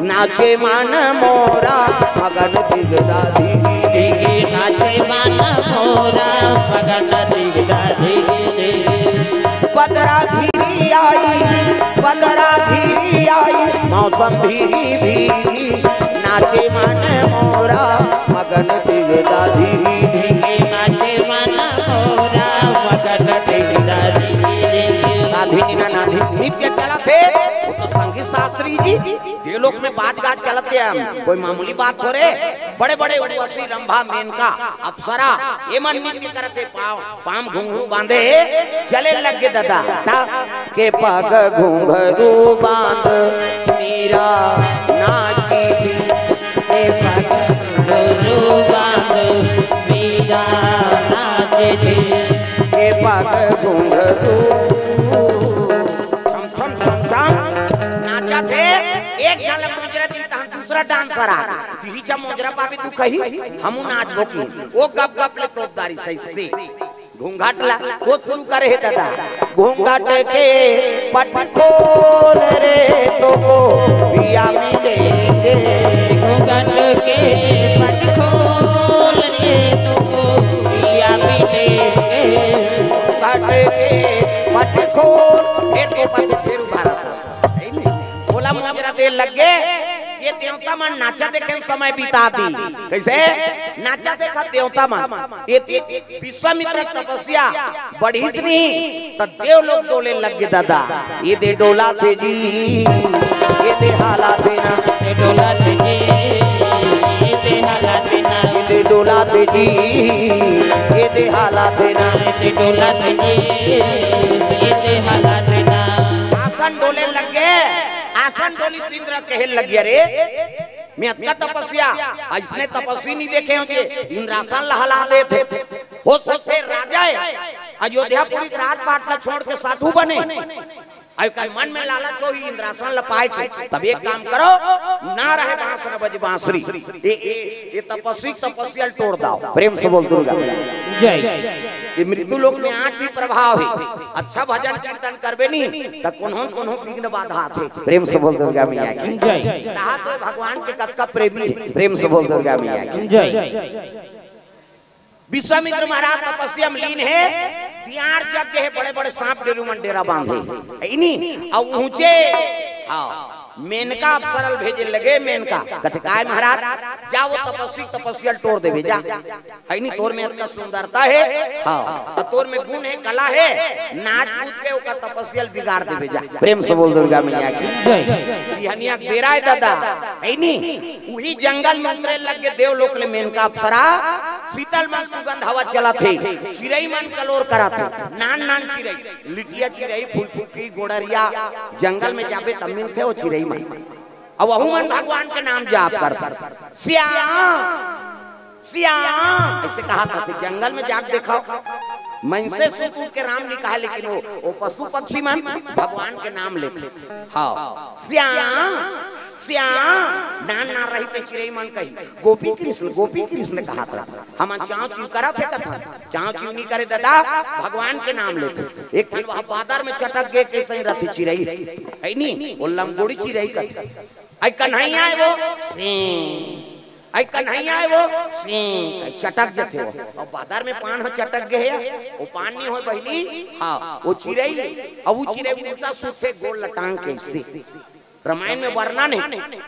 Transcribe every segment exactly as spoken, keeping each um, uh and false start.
नाचे मन मोरा मगन दिगदा धिगी धिगी, नाचे मन मोरा मगन दिगदा धिगी धिगी। बदरा घिरी आई, बदरा घिरी आई, मौसम धिगी धिगी, नाचे मन मोरा मगन दिगदा धिगी धिगी, नाचे मन मोरा मगन दिगदा धिगी धिगी। साधिनी ना नाधिनी नृत्य चलत हे, वो तो संगीत शास्त्री जी देवलोक में बाज गाज चलत हे, कोई मामूली बात थोरे। बड़े बड़े उर्वशी, रंभा, मेनका, अप्सरा, एमन नृत्य करत हे, पाँव पाम घुंघरू बांधे हे, चले लग गे ददा। ता के पग घुंघरू बांध मीरा नाची थी, के पग घुंघरू बांध मीरा नाची थी, के पग घुंघरू छम छम छम छम नाचत हे। एक झन ल मोजरा दी, तहां दूसरा डांसर आ, तिही चा मोजरा पाबे तू कही, हमू नाचबो की। वो गप गप ले तोपदारी सही से घूंघट ला, वो शुरू करे हे ददा। घूंघट के पट खोल रे, तो को पिया मिलेंगे। घूंघट के पट खोल रे, तो को पिया मिलेंगे। घूंघट के पट खोल, फिर तो पट फिर उभारा। ओला मोजरा दे लग गे, ये देवता मन नाचा देखे म समय बिता दी। कैसे? नाचा देखा देवता मन। ये ते-, विश्वामित्र के तपस्या बढ़िस नहीं, त देव लोग डोले लग गे ददा। ये दे डोला थे जी, ये दे हाला थे ना। ये डोला थे जी, ये दे हाला थे ना। ये दे डोला थे जी, ये दे हाला थे ना। ये दे डोला थे जी, ये दे हाला थे ना। आसन डोले लग गे, आसन डोलिस इंद्र कहे लग गे, अरे मैं अतका तपस्या, अइसने तपस्वी नहीं देखे हों जे इंद्रासन ला हला देथे। हो सकथे राजा हे, अयोध्यापुरी के राजपाट ला छोड़ के साधु बने। अउ एकर मन में लालच होही इंद्रासन ला पाए के, तब एक काम करो, ना रहे बांस न बजे बांसुरी। ए, ए, ए तपस्वी के तपस्या ल टोर दाव। प्रेम से बोल दुर्गा। जय। ये मृत्यु लोक में आज भी प्रभाव हे। अच्छा भजन कीर्तन करबे नी, त कोनो न कोनो विघ्न बाधा आथे। प्रेम से बोल दुर्गा मैया की। जय। कहा तो भगवान के कतका प्रेमी हे। प्रेम से बोल दुर्गा मैया की। जय। विश्वामित्र महाराज तपस्या में लीन हे, तियार जग हे, बड़े-बड़े सांप डेरू मन डेरा बांधे। हे नी? अउ ऊंचे, हाँ, मेनका अप्सरा ल भेजे लगे, मेनका। कथे, "काय महाराज, जा वो तपस्वी तपस्या ल टोर देबे, जा।" हे नी, तोर में अतका सुंदरता हे, हाँ, त तोर में गुण हे, कला हे, नाच कूद के ओकर तपस्या ल बिगाड़ देबे, जा। प्रेम से बोल दुर्गा मैया की। जय। बिहनिया के बेरा हे ददा, हे नी? उही जंगल में उतरे लग गे देवलोक ले मेनका अप्सरा, शीतल मन सुगंध हवा चलत हे, चिरई मन कलोर करत हे, नान नान चिरई, लिटिया चिरई, फुलफुकी, गोड़रिया, जंगल में जाबे तब मिलथे वो चिरई मन। अब वहू मन भगवान के नाम जाप करत हे, श्याम, श्याम, अइसे कहा करथे, जंगल में जाके देखव, मनसे सुत उठ के राम लिखा हे, लेकिन वो, वो पशु पक्षी मन भगवान के नाम लेथे। हाँ, श्याम, श्याम, नान नान रहिथे चिरई मन कही, गोपी कृष्ण, गोपी कृष्ण कहा था। हमन चांव चिव करत हे कथा, चांव चिव नहीं करे ददा, भगवान के नाम लेथे। एक ठन वह बादर में चटक गे, कइसे रथे चिरई, हे नी? वो लंगोड़ी चिरई कथे। आई कन्हैया हे वो, सी। आई कन्हैया हे वो, सी। आई चटक जथे वो। अब बादर में पान हो चटक गे हे, वो पान नहीं होय बहिनी, हाँ, वो चिरई। अब वो चिरई उल्टा सुते, गोड़ ल टांग के अइसे। रामायण में वर्णन हे,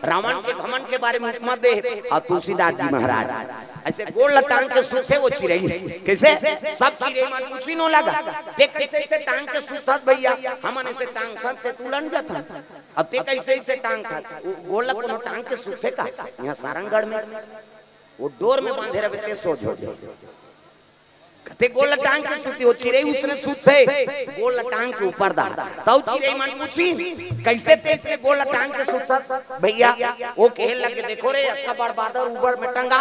रावण के घमंड के बारे में उपमा दे हे, अउ तुलसीदास जी महाराज अइसे गोड़ ल टांग के सुते वो चिरई। कइसे? सब चिरई मन पूछिन ओला गा, "ते कइसे अइसे टांग के सुतत भइया? हमन अइसे टांगथन ते तुलन जथन, अउ ते कइसे अइसे टांगथन?" वो गोड़ ल कोनो टांग के सुते का? इहाँ सारंगढ़ में वो डोर में बांधे रहे ते सोझ हो जाए। कथे गोड़ ल टांग के सुते, वो चिरई उसने सुते, गोड़ ल टांग के ऊपर दा। तउ चिरई मन पूछिन, "कइसे ते अइसे गोड़ ल टांग के सुतत भइया?" वो कहे लगे, "देखो रे, अतका बड़ बादर ऊपर में टंगा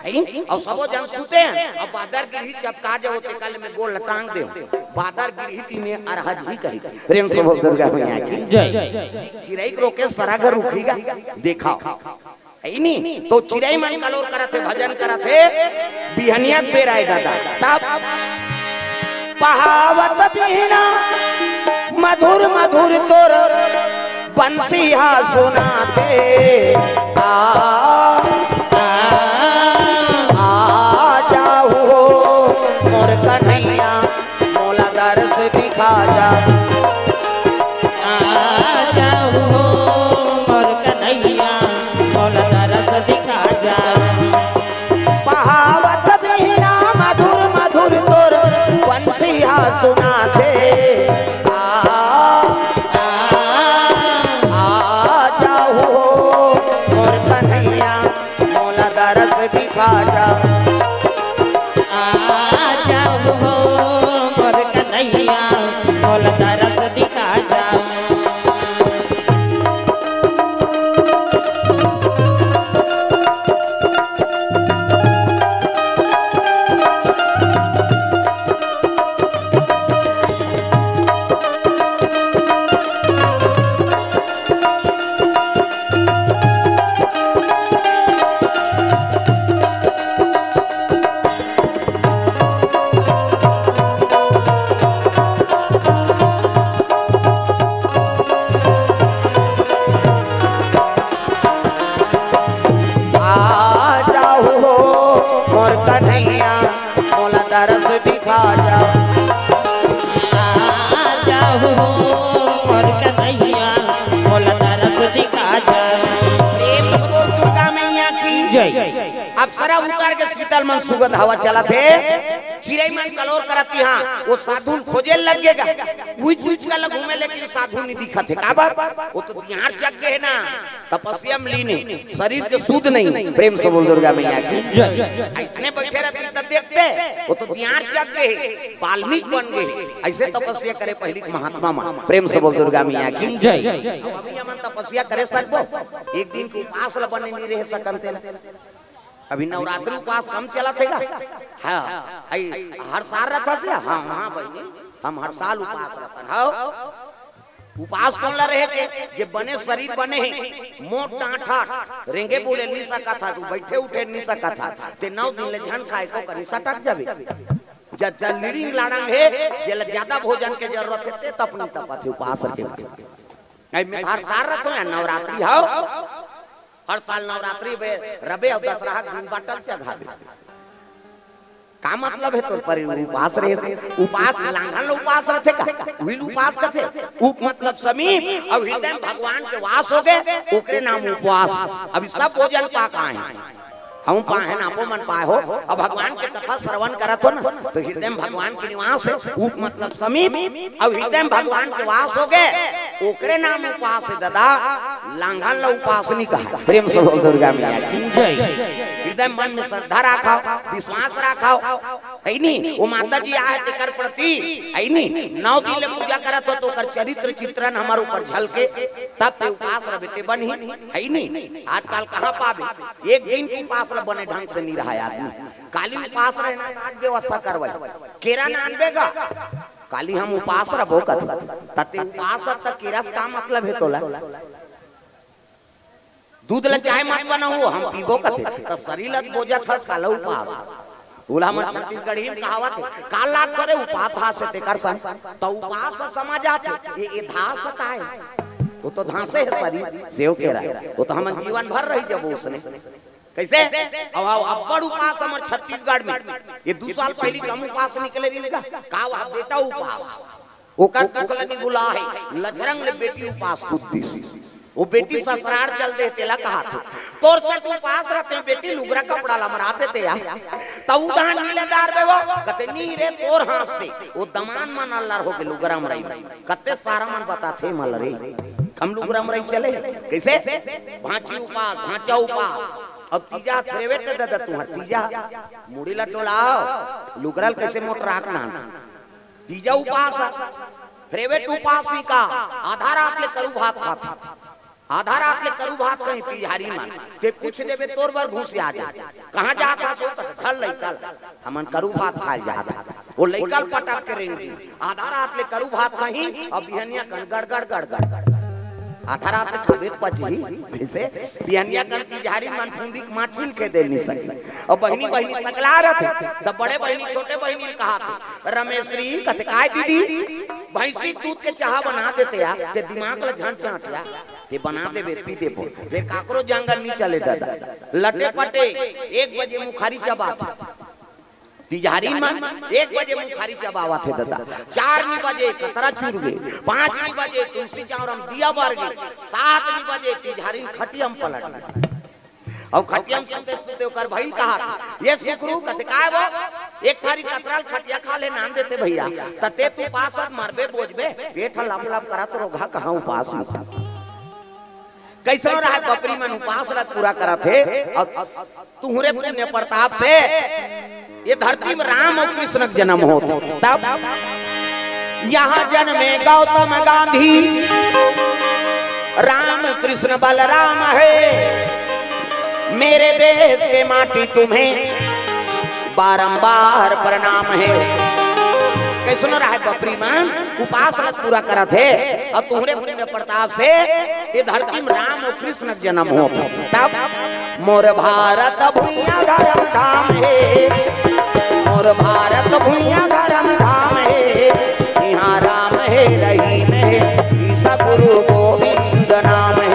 हे, हे? अउ सबो झन सुते हे, अब बादर गिरही जब का जाओ ते काल में गोड़ ल टांग देव, बादर गिरही ती में अरहज ही कही।" प्रेम से बोल दुर्गा मैया की। जय। चिरई के रोके सरा घर रुखी गा, देखव। हे नी? तो चिरई मन कलोर करत हे, भजन करत हे, बिहनिया के बेरा हे ददा। तब पहावत बीना मधुर मधुर तोर बंसी हा सुनाथे। आजा, आजा हो मोर कन्हैया, मोला दरस दिखा जा। आ जाओ हो मोर कन्हैया, मोला दरस दिखा जा। आ जाओ हो मोर कन्हैया, मोला दरस दिखा जा। प्रेम से बोल दुर्गा मैया की जय। अप्सरा उतर के शीतल मन सुगंध हवा चलत हे। चिरई मन कलोर करत हे, वो साधु ल खोजे लग गे गा। उइच उइच के ल घूमे, लेकिन साधु नहीं दिखत हे। काबर? वो तो दियार जग गे हे ना, तपस्या में लीन हे, शरीर के शुद्ध नहीं। प्रेम से बोल दुर्गा मैया की। अइसने बैठे रहती त देखते, वो तो दियार जग गे हे, वाल्मीकि बन गे हे। अइसे तपस्या करे पहिली के महात्मा मन। प्रेम से बोल दुर्गा मैया की। जय। अब अभी हमन तपस्या करे सकबो? एक दिन के उपास ल बने नहीं रह सकन तेला। अभी नवरात्रि उपास कम चलत हे गा? हाँ, अई हर साल रहत हे? हाँ, हाँ बहिनी, हम हर साल उपास रहथन। हाँ, उपास कोन ला रहे के? जे बने शरीर बने हे, मोट डांठा, रेंगे बोले नहीं सकत हा, तू बैठे उठे नहीं सकत हा, ते नौ दिन ले झन खाए को करी सटक जाबे। जब जब लिड़िंग लाड़ंग हे, जेला ज्यादा भोजन के जरूरत हे, ते तपनी तपत हे उपास रखे। अई मैं हर साल रहथों या नवरात्रि हव, हर साल नवरात्रि बे रबे अउ दसरहा के दिन बटल चघाबे। का मतलब हे तोर परी उपास रहे से? उपास लांघन ल उपास रथे का? उही ल उपास कथे। उप मतलब समीप, अउ हृदय में भगवान के वास हो गे, ओकरे नाम उपवास। अभी सब भोजन पा का हे, हम पाए हन, आपो मन पाए हो। अब भगवान के कथा श्रवण करत हो ना, तो हृदय में भगवान के निवास हे। उप मतलब समीप, अउ हृदय में भगवान के वास हो गे, ओकरे नाम उपास हे दादा, लांघन ल उपास नहीं कहा। प्रेम से बोल दुर्गा मैया की। जय। हृदय मन में श्रद्धा राखव, विश्वास राखव, हे नी? वो माता जी आहे तेकर प्रति, हे नी? नौ दिन ले पूजा करत हो तो ओकर चरित्र चित्रण हमर ऊपर झलके, तब ते उपास रबे ते बनही, हे नी? आजकल कहाँ पाबे? एक दिन के उपास ल बने ढंग से नहीं रहा आदमी। काली उपास रहना, आज व्यवस्था करवाई। केरा नानबे गा, काली हम उपास रबो कथे। तते उपास त केरा से का मतलब हे तोला? दूध ल चाय मत बनाओ, हम पीबो कथे। त शरीर ल बोजत हस काला उपास। ओला हमर छत्तीसगढ़ी में कहावत हे, "काल लाग करे उपास धास हे तेकर सन।" त उपास समझ आथे, ये, ये धास का हे? वो तो धासे हे शरीर, सेव केरा। वो तो हमन जीवन भर रही जब उसने। कइसे? अब, अब अब्बड़ उपास हमर छत्तीसगढ़ में। ये दू साल पहिली कम उपास निकले रहिस गा। का वह बेटा उपास? ओकर दुख ल नी भुला हे। लजरंग ले बेटी उपास कूद दिस। वो बेटी ससुरार चल दे, तेला कहाथे, "तोर से तो उपास रहते बेटी, लुगरा कपड़ा ल मरा देते यार।" तब उधान नी ले दार बे वो, कथे, "नी रे, तोर हाथ से।" वो दमान मन अल्लर हो गे लुगरा मरई। कते सारा मन बताथे मल रे, हम लुगरा मरई चले। कइसे? भांची उपास, भांचा उपास। अब तीजा फेवरेट दे दे तुंहर तीजा। मुड़ी ल डोलाव, लुगरा ल कइसे मोटराक नान। तीजा उपास हे। फेवरेट उपासिका, आधा रात ले करू भात खाथे। आधा रात ले करू भात खाही तिजहारी मन। ते पूछ देबे तोर बर घुसिया जाय। कहाँ जात हस? ढल लइका ल। हमन करू भात खाय ल जात हन। वो लइका ल पटक के रेंग दी। आधा रात ले करू भात खाही, अब बिहनिया कन गड़, गड़, गड़, गड़। आधा रात ले खाबे त पचही, कइसे? बिहनिया कन तिजहारी मन फुंदी के माछी ल खेदे नी सके। अब बहिनी, बहिनी सकला रथे, त बड़े बहिनी, छोटे बहिनी ल कहाथे, "रमेश्री," कथे, "काय दीदी?" "भैंसी दूध के चाहा बना देते यार, ते दिमाग ल झन चाट यार, ते बना देबे, पी देबो।" फेर काकरो जंगल नी चले दादा। लटे पटे एक बजे मुखारी चबाथे। तिजहारी मन एक बजे मुखारी चबावत हे ददा, चार नी बजे कतरा चुर गे, पाँच नी बजे तुलसी चौरा म दिया बर गे, सात नी बजे तिजहारी खटिया म पलट गे। अउ खटिया म सुते सुते ओकर भई ल कहाथे, "ये सुकरू," कथे, "काय वो?" "एक थारी कतरा ल खटिया खा ले नान देते भइया, त ते तू उपास मरबे बोजबे, पेट ह लप लप करत रोगहा कहाँ उपास में।" कइसनो रहय बपरी मन उपास ल पूरा करत हे, अउ तुंहरे पुण्य प्रताप से ये धरती में राम अउ कृष्ण के जन्म होत हे। तब यहाँ जन्मे गौतम गांधी, राम कृष्ण बलराम हे, मेरे देश के माटी तुम्हें बारंबार प्रणाम हे। कइसनो रहय बपरी मन उपास ल पूरा करत हे, अउ तुंहरे पुण्य प्रताप से ये धरती में राम अउ कृष्ण के जन्म होत हे। तब मोर भारत भुइयां धरम धाम हे, मोर भारत भुइयां धरम धाम हे, इहां राम हे रहीम हे, ईसा गुरु गोविंद नाम हे।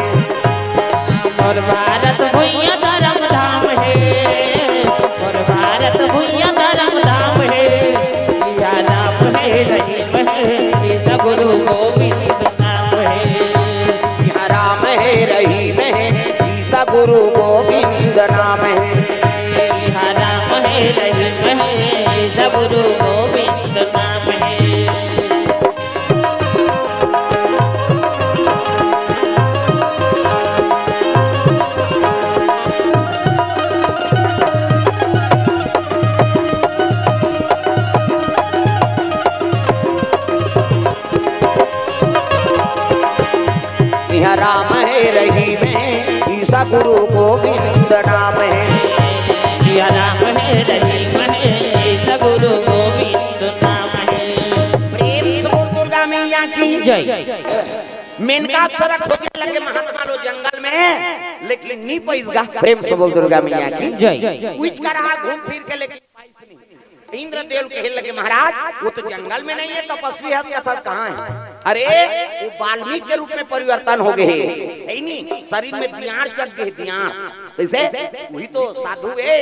मोर भारत भुइयां धरम धाम हे, मोर भारत भुइयां धरम धाम हे, इहां राम हे रहीम हे, ईसा गुरु गोविंद नाम हे। इहां राम हे रहीम हे, ईसा गुरु गोविंद नाम हे। इहां राम हे रहीम हे, ईसा गुरु गोविंद नाम हे। इहां राम हे रहीम हे, ईसा गुरु गोविंद नाम हे। इहां राम हे रहीम हे, ईसा गुरु गोविंद नाम हे। प्रेम से बोल दुर्गा मैया की जय। मेनका अप्सरा खोजे लगे महात्मा लो जंगल में, लेकिन नी पइस गा। प्रेम से बोल दुर्गा मैया की जय। उइच कर रहा घूम फिर के, लेकिन पाइस नहीं। इंद्रदेव कहे लगे, महाराज, वो तो जंगल में नहीं है, तपस्वी हस कथस कहाँ है? अरे, वो वाल्मीकि के रूप में परिवर्तन हो गए हे, हे नी? शरीर में दियार चढ़ गए, दियार। कइसे? वही तो साधु हे,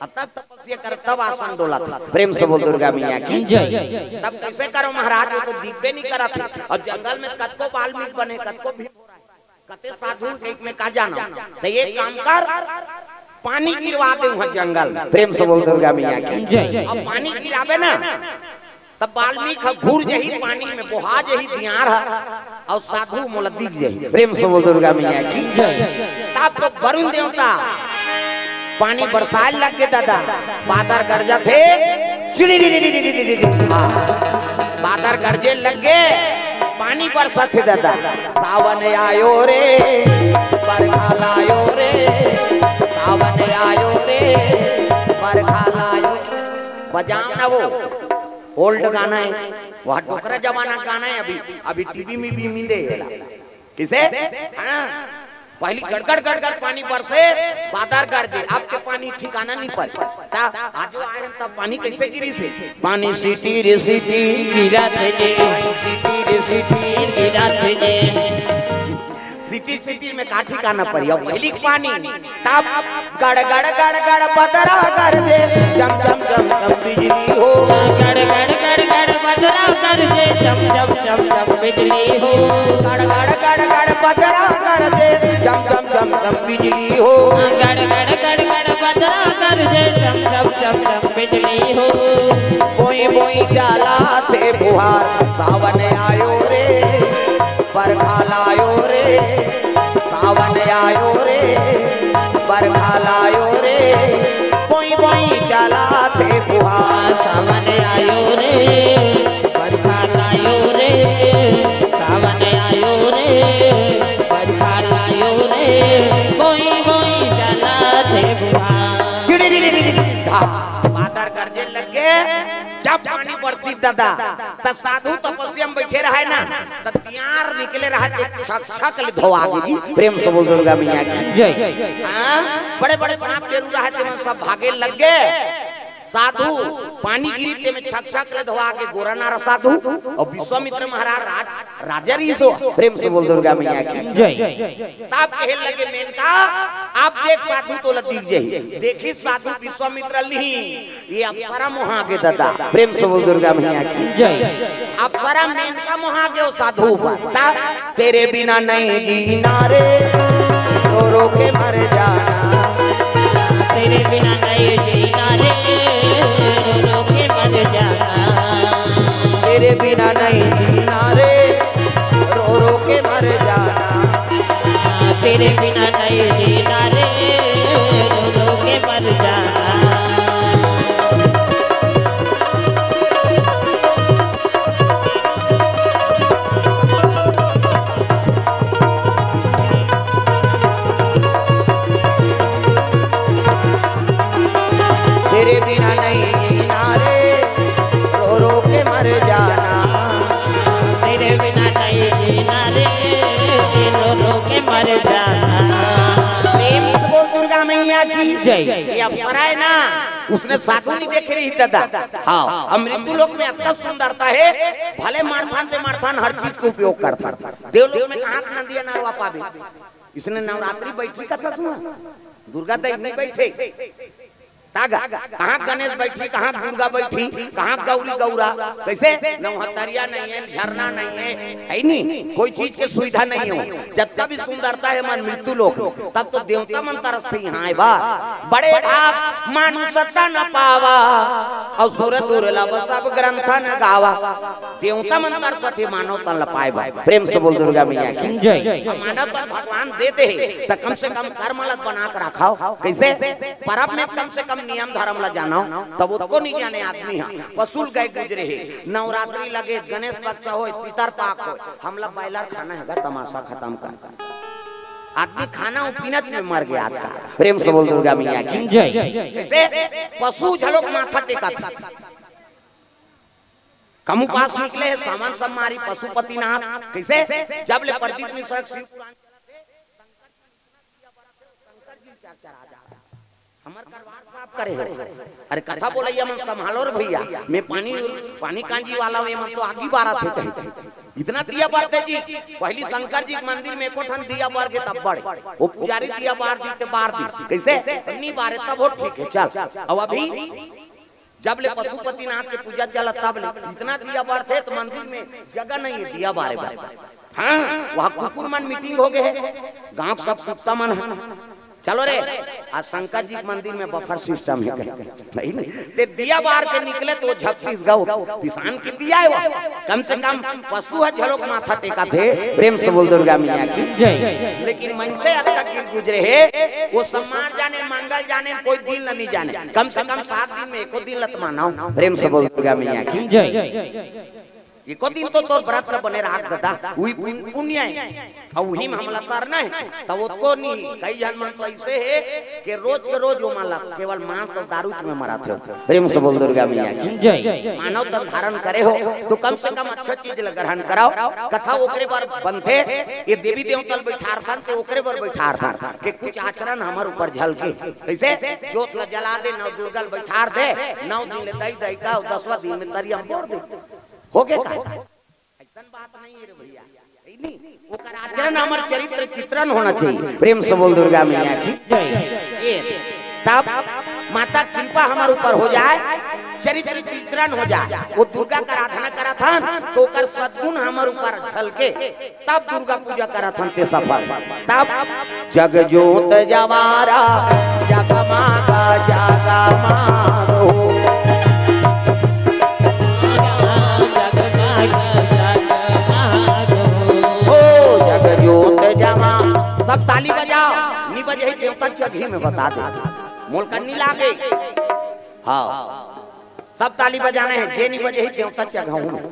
अतक तपस्या कर तब आसन डोलत। प्रेम से बोल दुर्गा मैया की जय। तब कइसे करो महाराज, वो तो दिखबे नहीं करत हे। अउ जंगल में कतको वाल्मीकि बने, कतको भीम हो रहा है, कते साधु एक में का जाना। त एक काम कर, पानी गिरवा दे उहां जंगल में। प्रेम से बोल दुर्गा मैया की जय। अब पानी गिराबे ना, तब वाल्मीकि ह घुर जही पानी में, बोहा जही दियार ह, अउ साधु मोला दिख जही। प्रेम से बोल दुर्गा मैया की जय। तब तो वरुण देवता पानी बरसाय लग गे दादा, बादर गरजत हे, चिड़ी री री री री री री री। हाँ, बादर गरजे लग गे, पानी बरसत हे दादा। सावन आयो रे, बरखा लायो रे, सावन आयो रे, बरखा लायो। बजाओ ना वो, ओल्ड गाना हे, वो डोकरा जमाना का गाना हे। अभी, अभी टीवी में भी मिले हे। कइसे? हाँ। पहली गड़गड़ गड़गड़ पानी बरसे, बादर गरजे, अब के पानी ठिकाना नहीं परे। त आजो आए हन त पानी कइसे गिरिस हे? पानी सिटी रे सिटी गिरत हे जे, पानी सिटी रे सिटी गिरत हे जे। सिटी सिटी में का ठिकाना परी? अब पहली पानी, तब गड़ गड़ गड़ गड़ बदरा गरजे, चम चम चम चम बिजली हो। गड़ गड़ गड़ गड़ बदरा गरजे, चम चम चम चम बिजली हो। गड़ गड़ गड़ गड़ बदरा गरजे, चम चम चम चम बिजली हो। गड़ गड़ गड़ गड़ बदरा गरजे, चम चम चम चम बिजली हो। बोई बोई चालत हे फुहार, सावन आयो रे, बरखा लायो रे, सावन आयो रे, बरखा लायो रे, बोई बोई चालत हे फुहार। सावन आयो रे, बरखा लायो रे, सावन आयो रे, बरखा लायो रे, बोई बोई चालत हे फुहार। चिड़ी री री री री। हाँ, बादर गरजे लग गे, जब पानी बरसिस दादा, त साधु तपस्या में बइठे रहय ना, त दियार निकले रहय, ते छक छक ले धोआ गे जी। प्रेम से बोल दुर्गा मैया की जय। हाँ, बड़े बड़े सांप टेरू रहय, ते मन सब भागे लग गे। साधु पानी गिरी, ते में छक छक ले धोआ गे गोरा नारा साधु। अउ विश्वामित्र महाराज राज, राजा रिहिस हो। प्रेम से बोल दुर्गा मैया की जय। तब कहे लगे मेनका, अब देख साधु तोला दिख जही। देखिस साधु विश्वामित्र ल ही, ये अप्सरा मोहा गे दादा। प्रेम से बोल दुर्गा मैया की जय। अप्सरा मेनका मोहा गे ओ साधु ऊपर। तब तेरे बिना नहीं जीना रे, रो रो के मर जाना। तेरे बिना नहीं जीना रे, रो रो के मर जाना। तेरे बिना नहीं जीना रे, रो रो के मर जाना। तेरे बिना नहीं जीना रे, रो रो के मर जाना। तेरे बिना नहीं जीना रे, रो रो के मर जाना। तेरे बिना नहीं जीना रे, रो रो के मर जाना। प्रेम से बोल दुर्गा मैया की जय। ये अप्सरा है ना, उसने साधु नहीं देखे रही दादा। हाँ, अब मृत्यु लोक में अतना सुंदरता है, भले मारथान ते मारथान हर चीज के उपयोग करथान। देवलोक में कहाँ नंदिया नरवा पाबे? इसने नवरात्रि बैठी कथा सुना, दुर्गा दई नहीं बैठे। तागा, कहाँ गणेश बैठी, कहाँ दुर्गा बैठी, कहाँ गौरी गौरा, कैसे? नवहतरिया नहीं है, झरना नहीं है, है नहीं, कोई चीज के सुविधा नहीं हो। जतका भी सुंदरता है मन मृत्यु लोक, तब तो देवता मन तरसथे यहाँ आए बा। बड़े भाग मानुष तन पावा, और सुर दुर्लभ सब ग्रंथ न गावा। देवता मन तरसथे मानव तन ल पाए बर। प्रेम से बोल दुर्गा मैया की जय। अब मानव तन भगवान दे दे हे, त कम से कम कर्म ल बना के रखाओ। कैसे? परब में कम से कम नियम धर्म ल जानो, तब ओतको नहीं जाने आदमी ह। पशु ल गए गुजरे हे, नवरात्रि लगे, गणेश बच्चा होय, पितर पाक होय, हमला बॉयलर खाना हे गा, तमाशा खत्म कर। आदमी खाना अउ पीना में मर गया आज का। प्रेम से बोल दुर्गा मैया की जय। कैसे? पशु झलोक माथा टेकथे। कम उपास निकले हे, सावन सब मारी पशुपतिनाथ। कैसे? जब ले प्रदीप मिश्रा के शिव पुराण चलत हे, शंकर जी के पूजा बरत हे, शंकर जी के चर्चा आ जात हे। हमर करवार साफ करे हो। अरे कथा बोलैया मन संभालो रे भैया, मैं पानी, पानी कांजी वाला हूँ, ये मन तो आगी बारत हे कहीं। इतना दिया बरथे जी, पहली शंकर जी के मंदिर में एको ठन दिया बर के तब बड़े। वो पुजारी दिया बार दी ते बार दी। कैसे? नहीं बारे तब हो ठीक है, चल। अब अभी जब ले पशुपतिनाथ के पूजा चलत तब ले इतना दिया बरथे त मंदिर में जगह नहीं है दिया बारे बर। हाँ, वहाँ कुकुर मन मीटिंग हो गए हे, गांव के सब कुत्ता मन हे। चलो रे, आज शंकर जी के मंदिर में बफर सिस्टम हे कहीं। नहीं, नहीं। ते दिया बार के निकले त झपटिस गौ, पिसान के दिया हे वो। कम से कम पशु ह झलोक माथा टेकथे। प्रेम से बोल दुर्गा मैया की जय। लेकिन मनसे अतका गिर गुजरे हे, वो सम्मान जाने, मंगल जाने, कोई दिन ल नहीं जाने। कम से कम सात दिन में एको दिन ल त मनाओ। प्रेम से बोल दुर्गा मैया की जय। एको दिन तो तोर व्रत ल बने राख दादा, उही पुन-, पुण्य हे। अउ उही में हमला तरना हे, त ओतको नहीं। कई झन मन तो ऐसे हे कि रोज के रोज वो मन ल केवल मांस अउ दारू में मराथे। प्रेम से बोल दुर्गा मैया की जय। मानव तन धारण करे हो, तो कम से कम अच्छा चीज ल ग्रहण कराओ। कथा ओकरे बर बनथे, ये देवी देवता ल बैठारथन, ते ओकरे बर बैठारथन, कि कुछ आचरण हमर ऊपर झलके। कैसे? जोत ल जला दे, नव दुर्गा ल बैठार दे, नौ दिन ले दई दई का, दसवां दिन में तरिया म बोर दे। हो गे का? अइसन बात नहीं हे रे भैया। नहीं, ओकर आचरण हमर चरित्र चित्रण होना चाहिए। प्रेम से बोल दुर्गा मैया की जय। ये तब माता कृपा हमर ऊपर हो जाए, चरित्र चित्रण हो जाए। वो दुर्गा के आराधना करत हन, तो ओकर सद्गुण हमर ऊपर झलके, तब दुर्गा पूजा करत हन ते सफल। तब जग जोत जवारा जगमागा जगमाग हो। ओ जग जोत जमा, सब ताली बजाओ। नी बजे ही देवता चघी में बता दे, मोल का नी लागे। हाँ, सब ताली बजाने हे, जे नी बजे ही देवता चघाऊ में।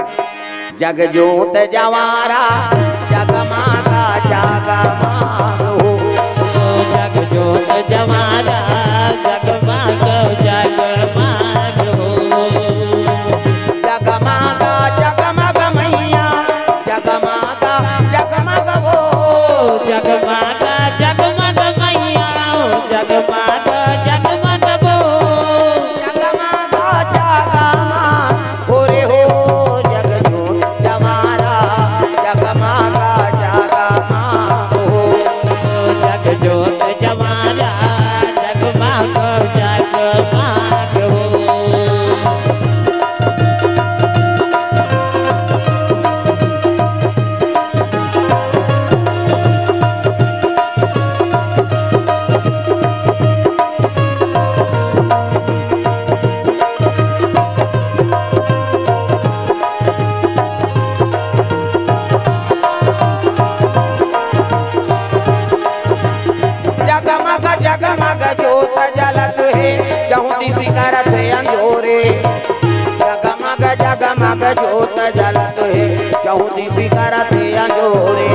जग जोत जवारा जगमागा जगमाग हो। जग जोत जवारा जगमाग जगमाग हो। जगमागा जगमग मैया, जगमागा जगमग हो। जगमागा जगमग मैया, जगमागा जगमग हो। जगमागा जगमग हो रे हो, जग जोत जवारा जगमागा जगमग हो। जगमग जगमग जोत जलत हे, चहुदिस करत हे अंजोरे। जगमग जगमग जोत जलत हे, चहुदिस करत हे अंजोरे।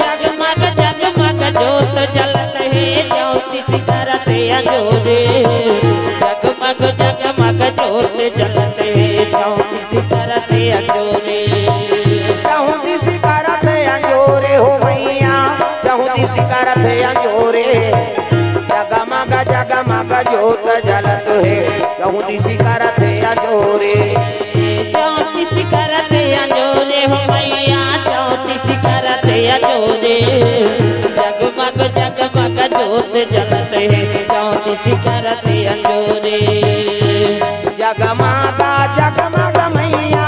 जगमग जगमग जोत जलत हे, चहुदिस करत हे अंजोरे। जगमग जगमग जोत जलत हे, चहुदिस करत हे अंजोरे। चहुदिस करत हे अंजोरे हो मैया, चहुदिस करत हे अंजोरे। जगमग जगमग जोत जलत हे, चहुदिस करत हे अंजोरे। चहुदिस करत हे अंजोरे हो मैया, चहुदिस करत हे अंजोरे। जगमग जगमग जोत जलत हे, चहुदिस करत हे अंजोरे। जगमग जगमग मैया,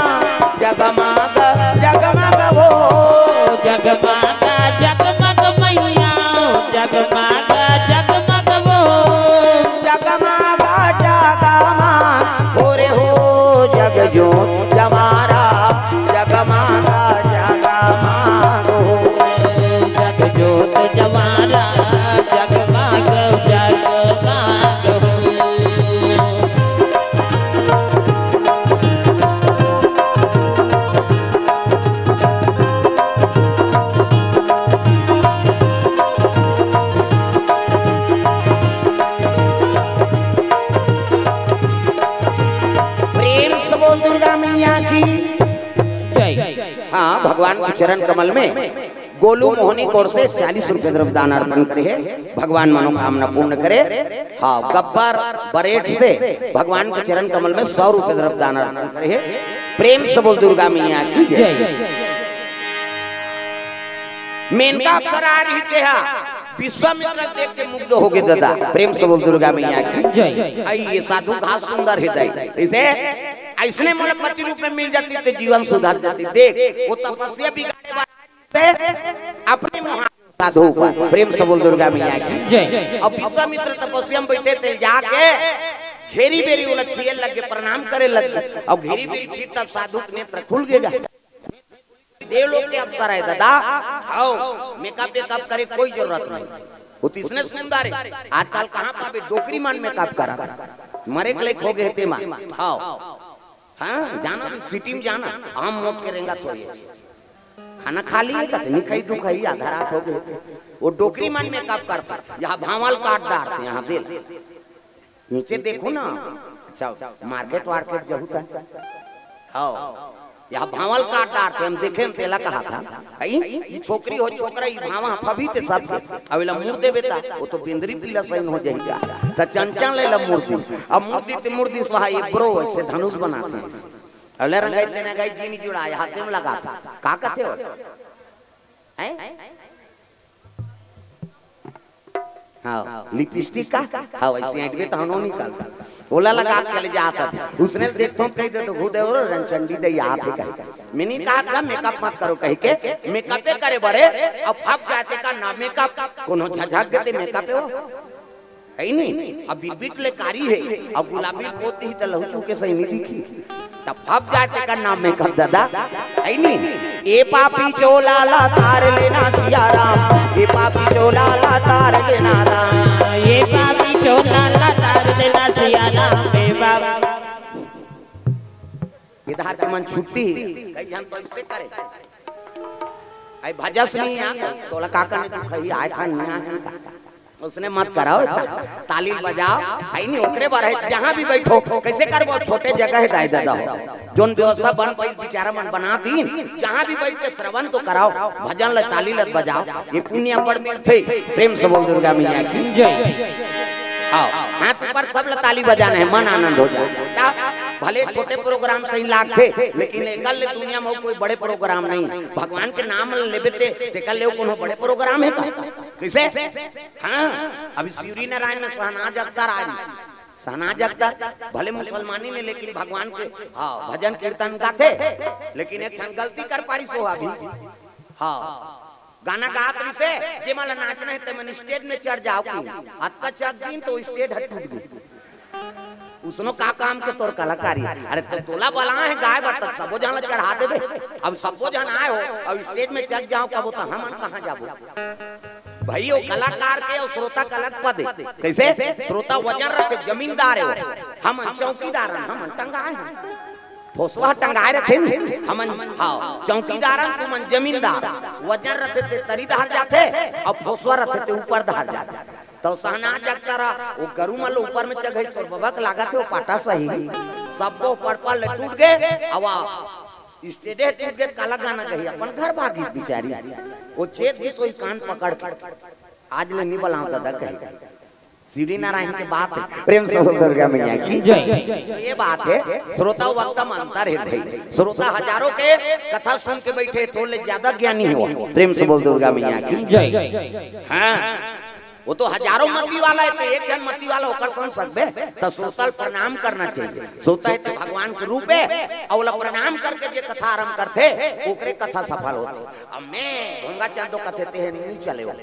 जगमग जगमग हो। जगमग जगमग मैया, जगमग जगमग हो। जगमग जगमग हो रे हो, जग जोत जमारा। जगमग जगमग हो। जग जोत जमारा, जगमग जगमग हो। प्रेम से बोल दुर्गा मैया की। जय। हाँ, भगवान के चरण कमल में गोलू मोहनी कोर से चालीस रुपए द्रव्य दान अर्पण करे हे, भगवान मनोकामना पूर्ण करे। हाँ, गब्बर बरेठ से भगवान के चरण कमल में सौ रुपए द्रव्य दान अर्पण करे हे। प्रेम से बोल दुर्गा मैया की जय। जय। मेनका अप्सरा आ रही तेहा, विश्वामित्र देख के मुग्ध हो गए दादा। प्रेम से बोल दुर्गा मैया की जय। आई ये साधु घास सुंदर हृदय, इसे ऐसने मोला पति रूप में मिल जाती तो जीवन सुधार जाती। देख वो तपस्या बिगाड़े वाला से अपने मुहा साधु ऊपर। प्रेम से बोल दुर्गा मैया की जय। अब विश्वामित्र तपस्या में बैठे थे, जाके घेरी बेरी ओला छिए लग गए, प्रणाम करे लग गए। अब घेरी बेरी छी तब साधु के नेत्र खुल गएगा। देव लोग के अप्सरा है दादा। आओ, मेकअप वेकअप करे कोई जरूरत नहीं। वो तो इसने सुंदर है। आजकल कहाँ पाबे डोकरी मन मेकअप करा, मरे के लायक हो गए ते मन। आओ, हाँ, जाना भी सिटी में जाना, हम मोट के रेंगा थोड़ी। खाना खा लिए कते, नहीं खाई, दो खाई, आधा रात हो गए। वो डोकरी मन मेकअप करते, यहाँ भावल काट डारते, यहाँ दिल नीचे देखो ना। अच्छा, मार्केट वार्केट जहू ता, हाँ, यहाँ भावल काट डारते, हम देखे न तेला कहा था। आई, ई छोकरी हो छोकरा, ई भावा फभी ते सब के। अब इला मुड़ देबे ता, वो तो बेंदरी पीला सही हो जाएगा। तो चंचन ले ला मुड़ दी। अब मुड़ दी ते मुड़ दी स्वाहा, ये ब्रो ऐसे धनुष बनाते हैं। अबले रंगाई तेने गाई जी नहीं जुड़ा, हाथे में लगा था। का कथे हो? हैं? हाँ, लिपस्टिक का? हाँ, वैसे ऐंठबे तो हनो निकलता। ओला लगा के चले जाता था। उसने देखतो कह दे तो खुद है और रंचंडी दे याद है कहीं। मैंने कहा था मेकअप मत करो कह के, मेकअपे करे बरे, अब फप जाते का ना मेकअप, कोनो झझक देते मेकअप हो। है नहीं? अब बिरबिट ले कारी है, अब गुलाबी पोत ही त लहू चूके सही नहीं दिखी। तब फप जाते का नाम मेकअप दादा, है नहीं? ए पापी चोला ला तार लेना सिया राम, ए पापी चोला ला तार लेना राम। ये पापी चोला ला तार देना सिया राम, ए बाबा। इधर के मन छुट्टी, कई जन तो इससे करे। आई भजस नहीं आ, तोला काका ने तू खई आए था नहीं आ। उसने मत कराओ, ताली बजाओ, है नहीं ओकरे बार है। जहाँ भी बैठो, कैसे करबो, छोटे जगह है दाई दादा हो। जोन व्यवस्था बन पाई, बेचारा मन बना दीन, जहाँ भी बैठ के श्रवण तो कराओ, भजन ल ताली ल बजाओ, ये पुण्य बड़ मिलथे। प्रेम से बोल दुर्गा मैया की जय। आओ, हाथ ऊपर सब ल ताली बजाना है, मन आनंद हो जाए। क्या? भले छोटे प्रोग्राम सही लागथे, लेकिन एकल ले दुनिया में कोई बड़े प्रोग्राम नहीं। भगवान के नाम लेबे ते, तेकर ले कोनो बड़े प्रोग्राम है का? कैसे? हाँ, अभी शिवरी नारायण में शहनाज अख्तर आ रही। शहनाज अख्तर भले मुसलमानी ने, लेकिन भगवान के, हाँ, भजन कीर्तन गाथे, लेकिन एक ठन गलती कर पारी सो अभी। हाँ, गाना गात रही से, जे मन ला नाचना है, ते मन स्टेज में चढ़ जाओ कि। अतका चढ़ दिन तो स्टेज हट टूट गई। उसनो का काम के तोर कलाकारी? अरे तो तोला बला है गाय बर तक सबो जन ला चढ़ा देबे। अब सबो जन आए हो, अब स्टेज में चढ़ जाओ, कबो तो हमन कहाँ जाबो? भाई, वो कलाकार के अउ श्रोता का अलग पद हे। कइसे? श्रोता वजन रथे, जमींदार हे वो। हमन चौकीदार हन, हमन टंगाए हन। भोसवा टंगाए रथे न, हमन, हाँ, चौकीदार हन, तुमन जमींदार। वजन रथे ते तरी डहर जाथे, अउ भोसवा रथे ते ऊपर डहर जाथे। तव शहनाज जगतारा, वो गरू मन ल ऊपर में चघई, तोर बबा के लागत हे वो पाटा सही। सबो पड़पड़ ले टूट गे, अउ स्टेजे टूट गे, काला गाना गही, अपन घर भागिस बिचारी। वो चेत गिस, वही कान पकड़ के, आज ले नी बलाव ददा कही। शिवरीनारायण के बात हे, प्रेम से बोल दुर्गा मैया की। जय। ये बात हे, श्रोता वक्ता में अंतर हे भाई। श्रोता हजारों के कथा सुन के बइठे, तोर ले ज्यादा ज्ञानी हे वो, प्रेम से बोल दुर्गा मैया की। जय। हाँ, वो तो हजारों मती वाला हे, ते एक झन मती वाला ओकर संग सकबे, त श्रोता ल प्रणाम करना चाहिए। श्रोता हे ते भगवान के रूप हे, अउ ओला प्रणाम करके जे कथा आरंभ करथे, ओकरे कथा सफल होथे। अब मैं ढोंगा चल दो कथे ते हे, नी चले वो।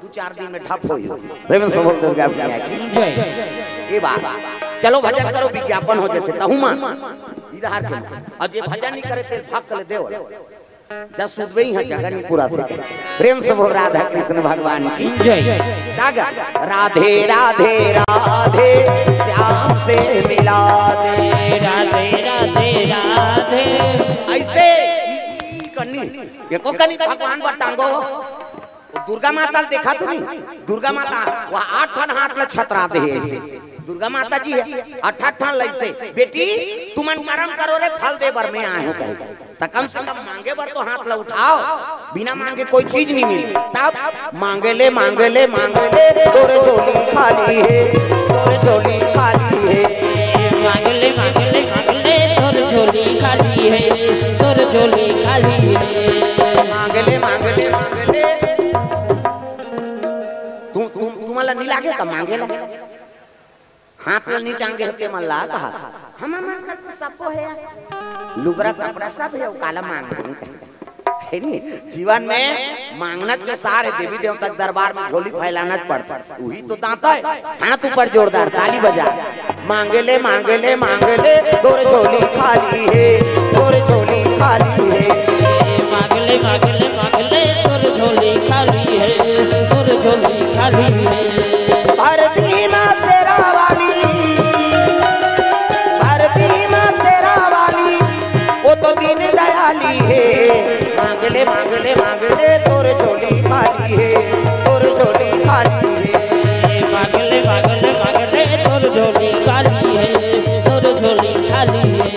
दू चार दिन में ढप होई। प्रेम से बोल दुर्गा मैया की। जय। ये बात। चलो भजन करो, विज्ञापन हो जाथे, तहू मान। इधर के मान। अउ जे भजन नहीं करे, ते भाग ले देव। जब सुधबे ही है, जगह नहीं पूरा थे। प्रेम से बोल राधा कृष्ण भगवान की। जय। दागा। राधे राधे राधे, श्याम से मिला दे। राधे राधे राधे। ऐसे करनी। एको कनी भगवान बटांगो। दुर्गा माता ल देखा तो नहीं? दुर्गा माता वह आठ ठन हाथ ल छतरा दे हे ऐसे। दुर्गा माता जी हे, आठ आठ ठन ल ऐसे। बेटी, तुमन करम करो रे, फल दे बर मैं आए हूँ कहे। त कम से कम मांगे बर तो हाथ ल उठाव। बिना मांगे कोई चीज नहीं मिले। तब मांगे ले, मांगे ले, मांगे ले, तोर झोली खाली हे, तोर झोली खाली हे। मांग ले, मांग ले, मांग ले, तोर झोली खाली हे, तोर झोली खाली हे। मांग ले, मांग ले, मांग ले। तू, तू, तुमन ला नी लागे का मांगे ला? हाथ ला नी टांगे हे तेमन ला कहा। हमर मन कर तो सबो हे। लुगरा कपड़ा सब हे, काला मांग। हे नी? जीवन में मांगना के सार हे, देवी देवता के दरबार में झोली फैलाना पड़ता। वही तो दाता हे। हाथ ऊपर जोरदार ताली बजा। मांग ले, मांग ले, मांग ले, तोर झोली खाली हे, तोर झोली खाली हे। मांग ले, मांग ले, मांग ले, तोर झोली खाली हे, तोर झोली खाली हे। भर दीना शेरा वाली, भर दीना शेरा वाली, वो तो दीन दयाली हे। मांग ले, मांग ले, मांग ले, तोर झोली खाली हे, तोर झोली खाली हे। मांग ले, मांग ले, मांग ले, तोर झोली खाली हे, तोर झोली खाली हे।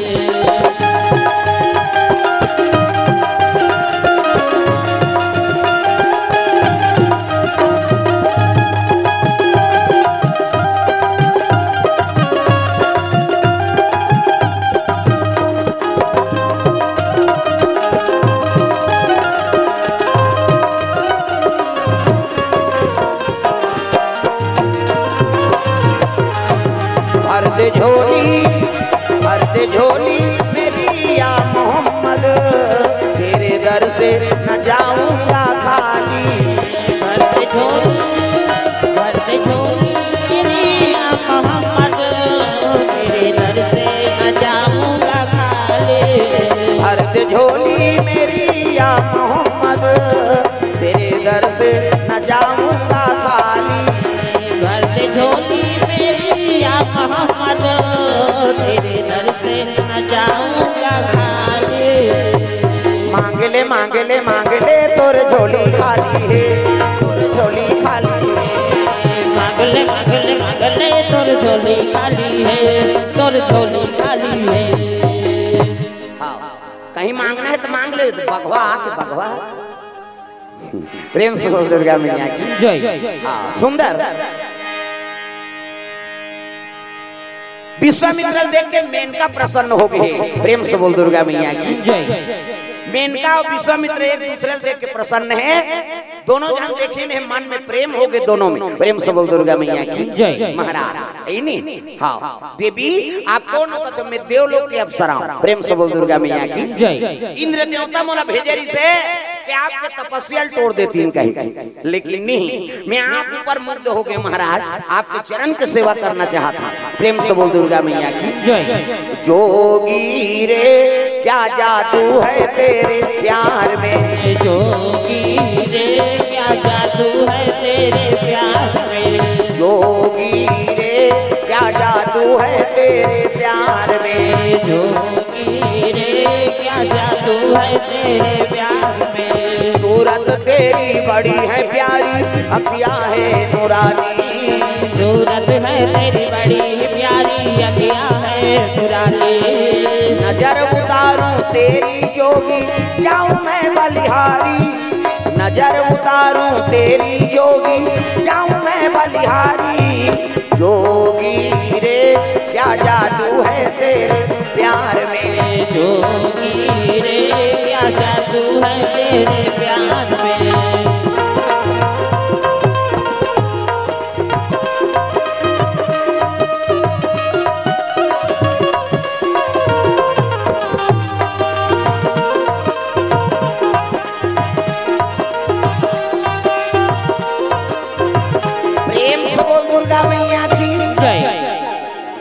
भर दे झोली, भर दे झोली मेरी या मोहम्मद, तेरे दर से न जाऊंगा खाली। भर दे झोली, भर दे झोली मेरी या मोहम्मद, तेरे दर से न जाऊंगा खाली। भर दे झोली मेरी या मोहम्मद, तेरे दर से न जाऊंगा खाली। भर दे झोली मेरी या मोहम्मद, तेरे दर से न जाऊंगा खाली। मांग ले, मांग ले, मांग ले, तोर झोली खाली हे, तोर झोली खाली हे। मांग ले, मांग ले, मांग ले, तोर झोली खाली हे, तोर झोली खाली हे। हाँ, कहीं मांगना हे त मांग ले, बघवा आथे, बघवा। प्रेम से बोल दुर्गा मैया की। जय। हाँ, सुंदर। विश्वामित्र देख के मेनका प्रसन्न हो गे। प्रेम से बोल दुर्गा मैया की। जय। मेनका अउ विश्वामित्र एक दूसरे ल देख के प्रसन्न हे। दोनों झन देखे में मन में प्रेम हो गे दोनों में। प्रेम से बोल दुर्गा मैया की। जय। महाराज, हे नी? हाँ। देवी, आप कोन हो? तो मैं देवलोक के अप्सरा हूँ। प्रेम से बोल दुर्गा मैया की। जय। इंद्र देवता मोला भेजे रिहिसे कि आपके तपस्या ल तोड़ देतिन कही। लेकिन नहीं, मैं आप ऊपर मुग्ध हो गे महाराज, आपके चरण के सेवा करना चाहत हूँ। प्रेम से बोल दुर्गा मैया की। जय। जोगी रे, क्या जादू है तेरे प्यार में। जोगी रे, क्या क्या जादू है तेरे प्यार में। जोगी रे, क्या जादू है तेरे प्यार में। जोगी रे, क्या जादू है तेरे प्यार में। सूरत तेरी बड़ी है प्यारी, अखियां है नूरानी। सूरत है तेरी बड़ी प्यारी, अखियां है नूरानी। नजर उतारूं तेरी जोगी, जाऊं मैं बलिहारी। नजर उतारूं तेरी जोगी, जाऊं मैं बलिहारी। जोगी रे, क्या जादू है तेरे प्यार में। जोगी रे, क्या जादू है तेरे प्यार में। प्रेम से बोल दुर्गा मैया की। जय।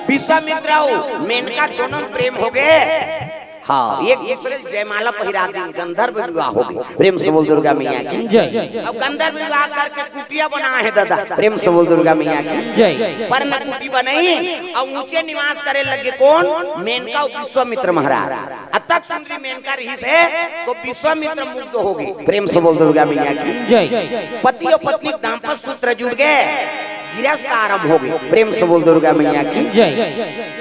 विश्वामित्र अउ मेनका दोनों में प्रेम हो गए। हाँ, एक दूसरे से जयमाला पहिरा दी, गंधर्व विवाह हो गए। प्रेम से बोल दुर्गा मैया की। जय। अब गंधर्व विवाह करके कुटिया बना है दादा। प्रेम से बोल दुर्गा मैया की। जय। पर्ण कुटी बनाई और ऊंचे निवास करे लगे कौन? मेनका और विश्वामित्र महाराज। अतक सुंदरी मेनका रही से तो विश्वामित्र मुग्ध हो गए। प्रेम से बोल दुर्गा मैया की। जय। पति और पत्नी दाम्पत्य सूत्र जुड़ गए, गृहस्थ आरंभ हो गए। प्रेम से बोल दुर्गा मैया की। जय।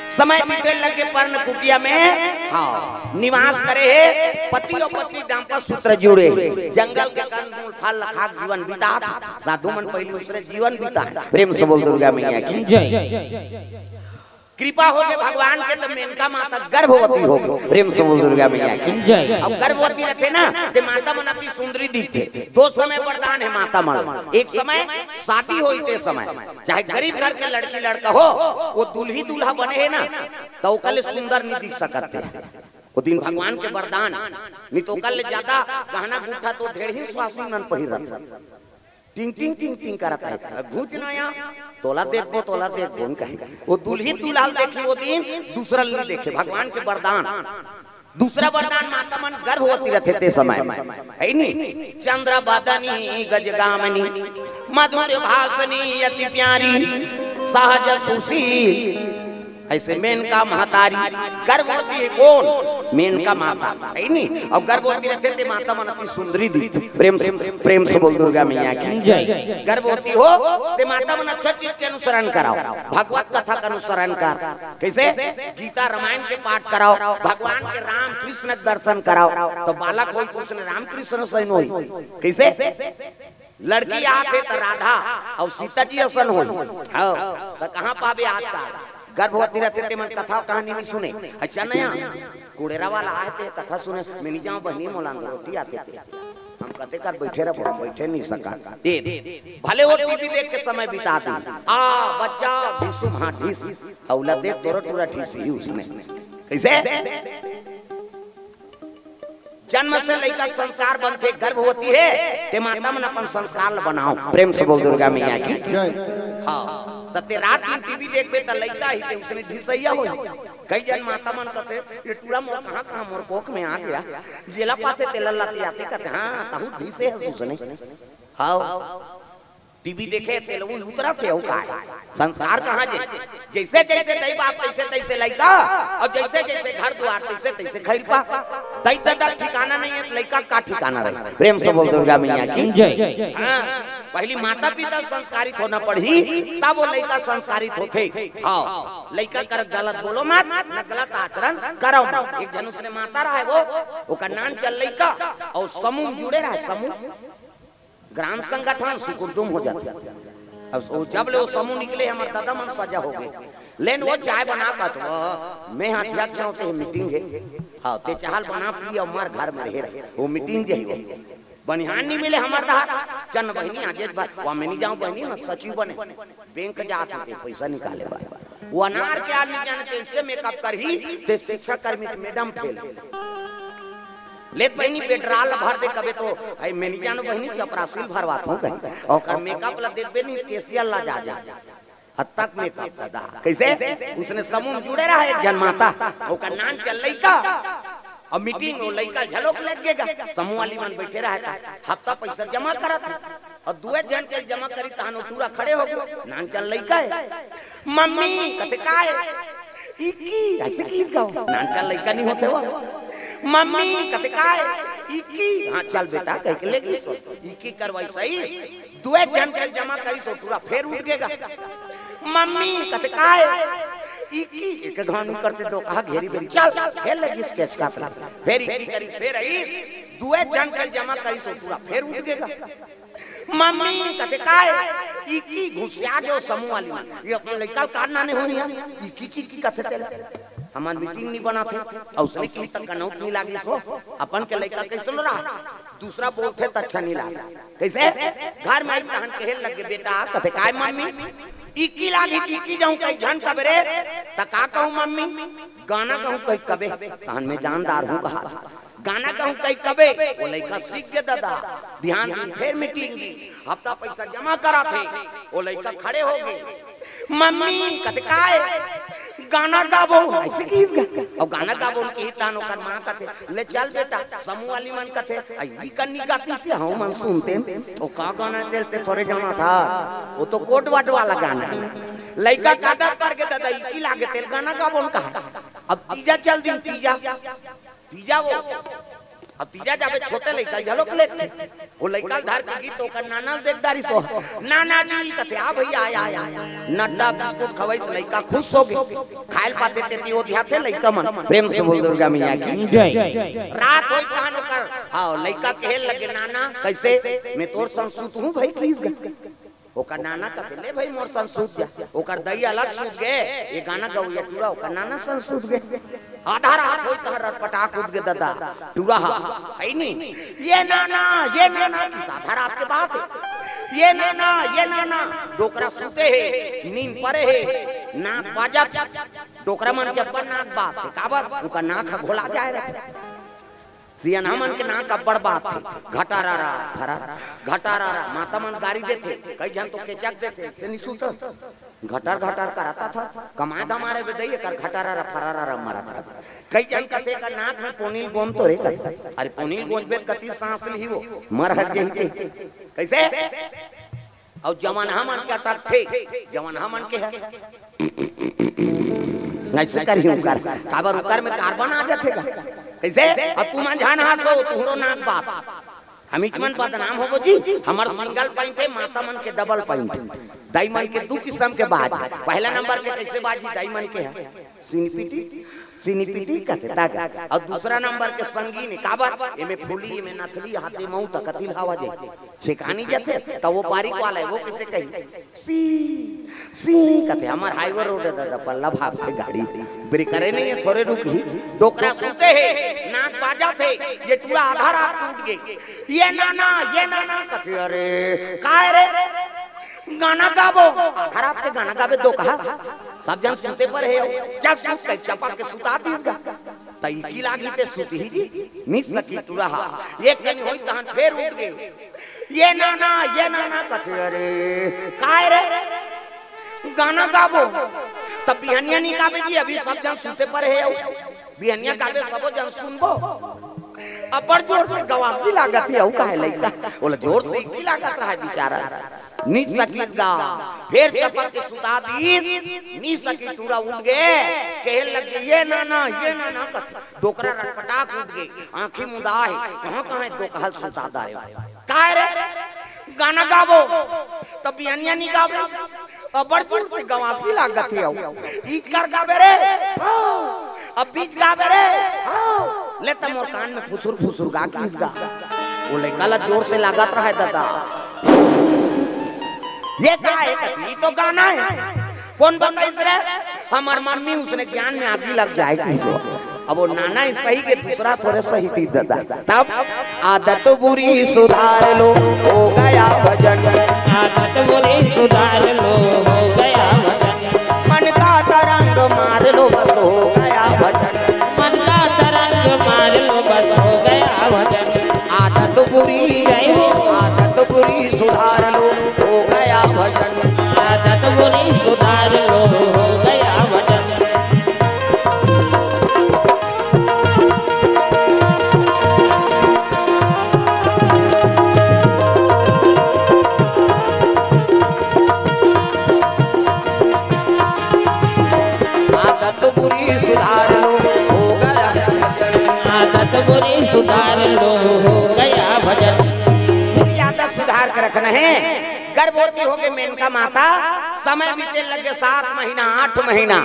समय बीते लगे पर्ण कुटिया में, हाँ, निवास करे है। पति और पत्नी दाम्पत्य सूत्र जुड़े, जंगल के कंदमूल फल खाक जीवन बितात। साधु मन पहले उसने जीवन बिता। प्रेम से बोल दुर्गा मैया की। जय। कृपा हो गए भगवान के, तो मेनका माता गर्भवती हो गई। प्रेम से बोल दुर्गा मैया की। जय। अब गर्भवती रहते ना, तो माता मन अति सुंदरी दिखते। दो समय वरदान है माता मन। एक समय शादी होई ते समय, चाहे गरीब घर के लड़की लड़का हो, वो दुल्ही दूल्हा बने है ना, तो ओकर ले सुंदर नहीं दिख सकते। वो दिन भगवान के वरदान, नहीं तो ओकर ले ज्यादा गहना गुट्ठा तो ढेर ही स्वासी मन पहिर रहते। टिंग टिंग टिंग टिंग करत रहे, घुच ना या, तोला देखबो, तोला देखबो न कहे। वो दुल्ही दुल्हा देखी वो दिन, दूसरा नहीं देखे। भगवान के वरदान। दूसरा वरदान, माता मन गर्भवती रहते ते समय, है नी? चंद्र बदनी गजगामनी, मधुर भाषणी अति प्यारी, सहज सुशील। ऐसे मेनका महतारी गर्भवती है कौन? मेनका माता, है नी? और गर्भवती रहते ते माता मन अति सुंदरी दिखती। प्रेम से, प्रेम से बोल दुर्गा मैया की। जय। गर्भवती हो ते माता मन अच्छा चीज के अनुसरण कराओ, भगवत कथा का अनुसरण कर। कैसे? गीता रामायण के पाठ कराओ, भगवान के राम कृष्ण के दर्शन कराओ, तो बालक होई तो उसने राम कृष्ण सैन होई। कैसे? लड़की आत हे त राधा अउ सीता जी असन होई। हाँ, त कहाँ पाबे आजकल? गर्भवती रहते ते मन कथा कहानी नहीं सुने। अच्छा नया, कुड़ेरा वाला आए ते कथा सुने, मैं नहीं जाऊँ बहनी, मोला अंदर रोटी आते थे। हम कहते कर बैठे रहो, हम बैठे नहीं सका। दे, दे। भले वो टीवी देख के समय बिता दे। आ, बच्चा, ढीसू, हाँ, ढीस। औला देख तोरा टूरा ढीस ही उसने। कैसे? जन्म से लइका के संस्कार बनथे, गर्भवती हे, ते माता मन अपन संस्कार ल बनाओ। प्रेम से बोल दुर्गा मैया की। जय। हाँ, त ते रात में टीवी देखबे त लइका ही ते उसने ढिसैया होई। कई जन माता मन कथे, "ये टूरा मोर कहाँ, कहाँ मोर कोख में आ गया।" जेला पाथे तेला लतियाथे कथे, "हाँ, तहू ढीसे हस उसने।" हाँ। टीवी देखे, तेलगु उतरत हे, अउ काय? संस्कार कहाँ जे? जैसे जैसे दई बाप, तैसे तैसे लइका, अउ जैसे जैसे घर दुआर, तैसे तैसे खैरपा। दई ददा ठिकाना नहीं हे, लइका का ठिकाना रही? प्रेम से बोल दुर्गा मैया की। जय। हाँ, पहली माता पिता संस्कारित होना पड़ही, तब वो लइका संस्कारित होथे। हाँ, लइका कर गलत बोलो मत, न गलत आचरण करो मत। एक जन उसने माता रहे वो, ओकर नान चल लइका, अउ समूह जुड़े रहे, समूह। ग्राम संगठन सुकुरदुम हो जाथे। अब वो जब ले वो समूह निकले, हमर दादा मन सजा हो गए। लेन वो चाय बना का तो, "मैं अध्यक्ष हूँ, ते मीटिंग हे।" हाँ, ते चाहल बना पी अउ मर घर में रहे रहे। वो मीटिंग जे हे वो। बनिहान नहीं मिले हमर दादा। चल न बहिनी, आज एक बार, "वा मैं नहीं जाऊँ बहिनी, मैं सचिव बने।" बैंक जात हे ते पैसा निकाले बर। वो अनार के आदमी जाने कैसे मेकअप करही, ते शिक्षा कर्मी के मैडम फेल। ले बहिनी पेट्रोल भर दे कबे तो, "अई मैं नहीं जानों बहिनी, चपरासी ल भरवात हूँ कहीं।" ओकर मेकअप ला देखबे नहीं, कैशियर ला जा जा। अतक मेकअप दादा। कैसे? उसने समूह में जुड़े रहा एक जन माता, ओकर नान चल लइका। अब मीटिंग, वो लइका झलोक लग गेगा, समूह वाली मन बैठे रहता, हफ्ता पैसा जमा करत हे, और दुए झन के जमा करी, तहान वो टूरा खड़े हो गए, नानचन लइका हे, "मम्मी," कथे, "काय?" "इक्की," ऐसे की गाओ, नानचन लइका नहीं होते वो, "मम्मी," कथे, "काय?" "इक्की।" "हाँ, चल बेटा," कह के ले गई सो, इक्की करवाई सही, दुए झन के जमा करी सो टूरा फेर उठ गेगा। "मम्मी," कथे, "काय?" "इक्की।" एक घाव नहीं करते, दो कहा घेरी बेरी, "चल, खेल ले जिस कैच काट ले।" फेर इक्की करी, फेर आई, दुए झन के जमा करी सो टूरा फेर उठ गेगा। "मम्मी," कथे, "काय?" "इक्की।" घुसिया गयो समूह वाली मन, ये अपन लइका कार नाने होई है, इक्की चिक्की कथे तेला। हमर मीटिंग नहीं बना थे, और उसने की तक कनौत नहीं लागी सो, अपन के लइका कैसे लो रहा, दूसरा बोलते त अच्छा नहीं लागे। कैसे? घर में आई तहन कहे लगे, "बेटा," कथे, "काय मम्मी?" "इक्की लागी, इक्की जाऊं कई झन कबरे, त का कहूं मम्मी?" "गाना कहूं कई कबे, तहन मैं जानदार हूं कहा।" गाना कहूं कई कबे, वो लइका सीख गे दादा। बिहान दिन फेर मीटिंग गी, हफ्ता पैसा जमा करा थे, वो लइका खड़े हो गए। "मम्मी," कथे, "काय?" "गाना गाबो।" ऐसे की गा-, और गाना गाबो उनकी ही तान ओकर माँ कथे, "ले चल बेटा," समूह वाली मन कथे, "आई भी कन्नी गाती से हम मन सुनते हैं।" "वो का गाना तेल ते थोड़े जाना था, वो तो कोट वाट वाला गाना है।" लइका कादर पर के दादा, इक्की लागे तेल गाना गाबो उनका। अब तीजा चल दिन, तीजा, तीजा वो, अब तीजा जाबे छोटे लइका झलोक लेते। वो लइका धर के गीत ओकर नाना ल देख दारी सो, "नाना जी," कथे, "आ भैया, आया, आया।" नड्डा बिस्कुट खवाइस, लइका खुश हो गए। खायल पाते तेती वो ध्याथे लइका मन। प्रेम से बोल दुर्गा मैया की। जय। रात होई तहन ओकर, हाँ, लइका कहे लगे, "नाना, कैसे? मैं तोर संग सूत हूँ भाई, किस गा?" ओकर नाना कथे, "ले भाई, मोर संग सूत जा।" ओकर दई अलग सूत गे, ये गाना गवैया टूरा, ओकर नाना संग सूत गे। आधा रात होई तहर पटाक उठ गे दादा, टूरा हा, है नी? "ये नाना, ये नाना," की आधा रात के बात है। "ये नाना, ये नाना," डोकरा सूते हे, नींद परे हे, नाक बाजत हे। डोकरा मन के अपन नाक बात हे, काबर? ओकर नाक ह घोला जाए रहे। सियनहा मन के नाक अब्बड़ बात हे, घटारारा, फरारा, घटारारा, माता मन गारी देथे, कई झन तो केचक देथे, से नि सुतस। घटर घटर करता था, कमाए धमारे बे दई, एकर घटारारा, फरारारा मरत रहे। कई झन कथे, "एकर नाक में पोनील गोंद तो रे," कथे। अरे पोनील गोंद बे कति सांस लिही वो, मर हट जही ते। कैसे? अउ जवन हमन के अटकथे, जवन हमन के हे, अइसे करही उकर, काबर उकर में कार्बन आ जाथे गा। कइसे? अब तुमन झन हंसो, तुहरो नाक बात। हमीच मन बदनाम होबो जी, हमर सिंगल पॉइंट हे, माता मन के डबल पॉइंट। दाई मन के दू किसम के बाज, पहला नंबर के कइसे बाजी दाई मन के हे? सिनीपिटी, सिनीपिटी कथे तागा। अउ दूसरा नंबर के संगीन, काबर? एमे फूली, एमे नथली, हाथे मऊ तक तिल हवा जाई। छेकानी जाथे, त वो पारी वाला हे, वो कइसे कही? सी, सी कथे, हमर हाईवे रोड हे दादा, पल्ला भागथे गाड़ी। ब्रेकरे नइ हे, थोरे रुकही। डोकरा सुते हे, नाक बाजत हे, ये टूरा आधा रात के उठ गे। ये नाना, ये नाना कथे, अरे, काय रे? गाना गाबो, आधा रात के गाना गाबे दो कहा। सब झन सुते पर हे, चल सुत कहि चपक के सुता दिस गा। त इकी लागी ते सुतही जी, निस सकी टूरा हा। एक कनी होई तहन फेर उठ गे। ये नाना, ये नाना कथे, अरे, काय रे? गाना गाबो। त बिहनिया नी गाबे जी, अभी सब झन सुते पर हे। बिहनिया गाबे सबो झन सुनबो। अब्बड़ जोर से गवासी लागत हे, अउ काहे लइका? ओला जोर से इकी लागत रहा बिचारा। निस सकिस गा, फेर चपक के सुता दीस, निस सकी टूरा उठ गे, कहे लगे, ये नाना, ये नाना कथे। डोकरा रटपटाक उठ गे, आंखी मुंदा हे, कहां कहां डोकहल सुता दारे। काय रे? गाना गाबो, त बिहनिया नी गाबे। अब्बड़ जोर से गवासी लागत हे अउ। इच कर गाबे रे? हां। अब बीच गाबे रे? हां। ले त मोर कान में फुसुर फुसुर गा किस गा। वो लइका ला जोर से लागत रहा हे दादा। ये का हे कथे? ई तो गाना हे। कोन बताइस रे? हमर मम्मी उसने ज्ञान में आगी लग जाए किस। अब वो नाना ही सही के दूसरा थोरे सही थी दादा। तब आदत बुरी सुधार लो, हो गया भजन। आदत बुरी सुधार लो, हो गया भजन। मन का तरंग मार लो, बस हो गया भजन। मन का तरंग मार लो, बस हो गया भजन। आदत बुरी, जय हो। आदत बुरी सुधार लो, हो गया भजन। आदत बुरी सुधार लो, हो गया भजन। नहीं, गर्भवती हो गे मेनका माता, समय बीते लग गे सात महीना, आठ महीना,